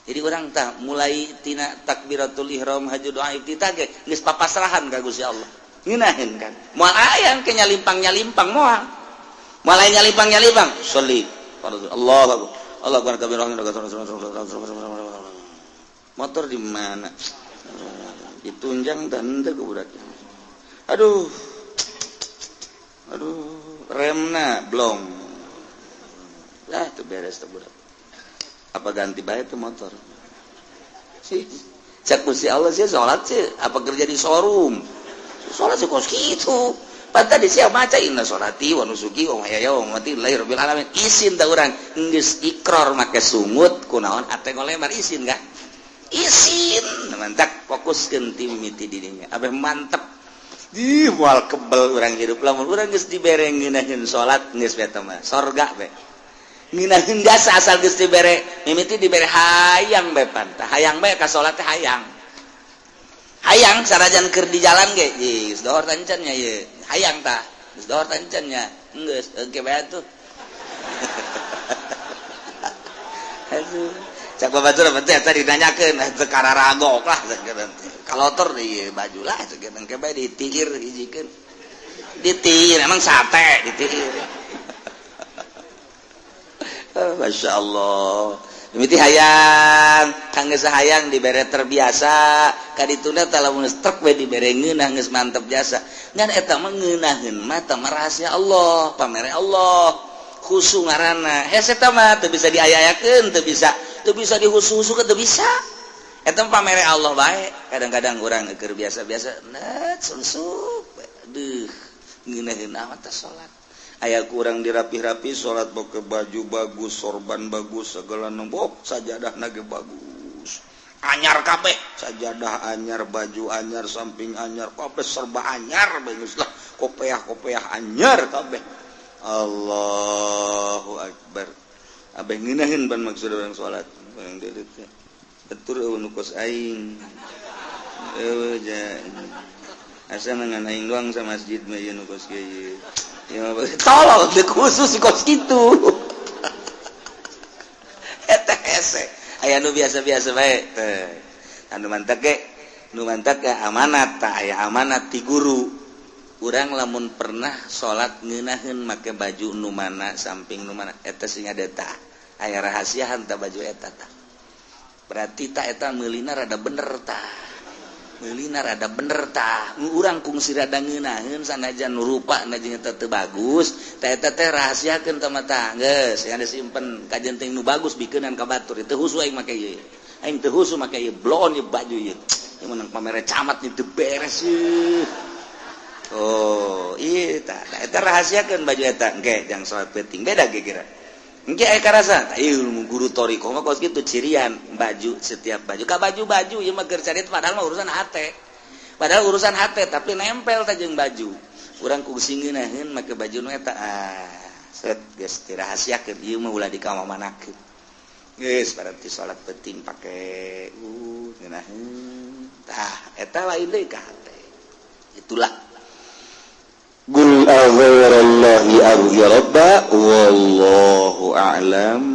Jadi urang tah mulai tina takbiratul ihram haji doa iftitah ge geus papasrahan ka Gusti Allah. Ngeunaheun kan moal aya ke nyalimpang-nyalimpang, moal mulai nyalimpang-nyalimpang. Sholli Allah akbar, Allah akbar kabir, motor di mana ditunjang dan teu budak, aduh aduh remna blong lah, tuh beres tuh budak. Apa ganti bae tuh motor sih? Cek Gusti Allah sih salat sih apa kerja di showroom salat sih kos kitu. Pan tadi sia maca inna sholati wa nusuki wa mahyaya wa mamati lillahi rabbil alamin, isin tah urang geus ikrar make sungut kunaon ate ngolemar isin kah isin. Mantap, fokuskeun ti mimiti dirinya abeh mantep di moal kebel urang hidup lamun urang geus dibere ngeunaheun salat geus beta mah sorga be ngeunaheun jasa asal geus dibere mimiti dibere hayang be pantah hayang bae ka salat teh hayang hayang sarajan keur di jalan ge geus dohor tancan nya ieu hayang tah geus dohor tancan nya geus engke bae atuh. Aduh cak babatur teh tadi ditanyakeun teu kararagok lah kalotor di baju lah cek engke bae ditiir hijikeun ditiir emang sate ditiir. Masya Allah, mimiti hayang kangge hayang dibere terbiasa kadituna tah lamun truk we dibere ngeunah geus mantep jasa ngan eta mah ngeunaheun mah tah rahasia Allah pamere Allah khusu ngaranna hese eta mah teu bisa diaya-ayakeun, teu bisa dihusu-husukeun, teu bisa. Eta mah pamere Allah bae. Kadang-kadang urang keur biasa-biasa net sunsup deuh ngeunaheun amat teh salat aya kurang dirapih-rapi salat pakai baju bagus, sorban bagus, segala nombok sajadah nage bagus anyar kabeh, sajadah anyar, baju anyar, samping anyar kabeh, serba anyar bagus lah, kopeah-kopeah anyar kabeh. Allahu akbar, abeh ngeunaheun ban maksud urang salat bang deuleu teh betul eueuh nu kos aing eueuh ja asa ngan aing doang sa masjid mah ieu nu kos kieu. Ya, tolol dek khusus kos kitu. Eta hese aya nu biasa-biasa bae teh anu mantak ge nu mantak ge amanat tah aya amanat ti guru urang lamun pernah salat ngeunaheun make baju nu mana samping nu mana eta sing ada tah aya rahasiaan tah baju eta tah berarti tah eta meulina rada bener tah. Meulina rada bener tah. Urang kungsi rada ngeunaheun, sanajan nu rupa na jeung eta teu bagus, tah eta teh rahasiakeun tah mata. Geus, yang disimpen kajen teh nu bagus bikeunan ka batur. Teu husu aing make ieu. Aing teu husu make ieu, bloon ieu baju ieu. Ieu menang pamere camat nih teu beres ieu. Oh, iya tah, eta rahasiakeun baju eta. Engke jang salat penting beda ge kira. Engke aya karasa, tah ieu ilmu guru thoriqoh mah kos kitu cirian baju, setiap baju ka baju-baju ieu mah keur carit, padahal mah urusan hate. Padahal urusan hate, tapi nempel tah jeung baju. Urang kungsi ngeunaheun make baju nu eta, ah, set geus dirahasiakeun ieu mah ulah dikamamanakeun. Geus berarti salat penting pake ngeunaheun. Tah, eta lain deui ka hate. Itulah. Qul aghairallahi abghi rabba, wallahu a'lam.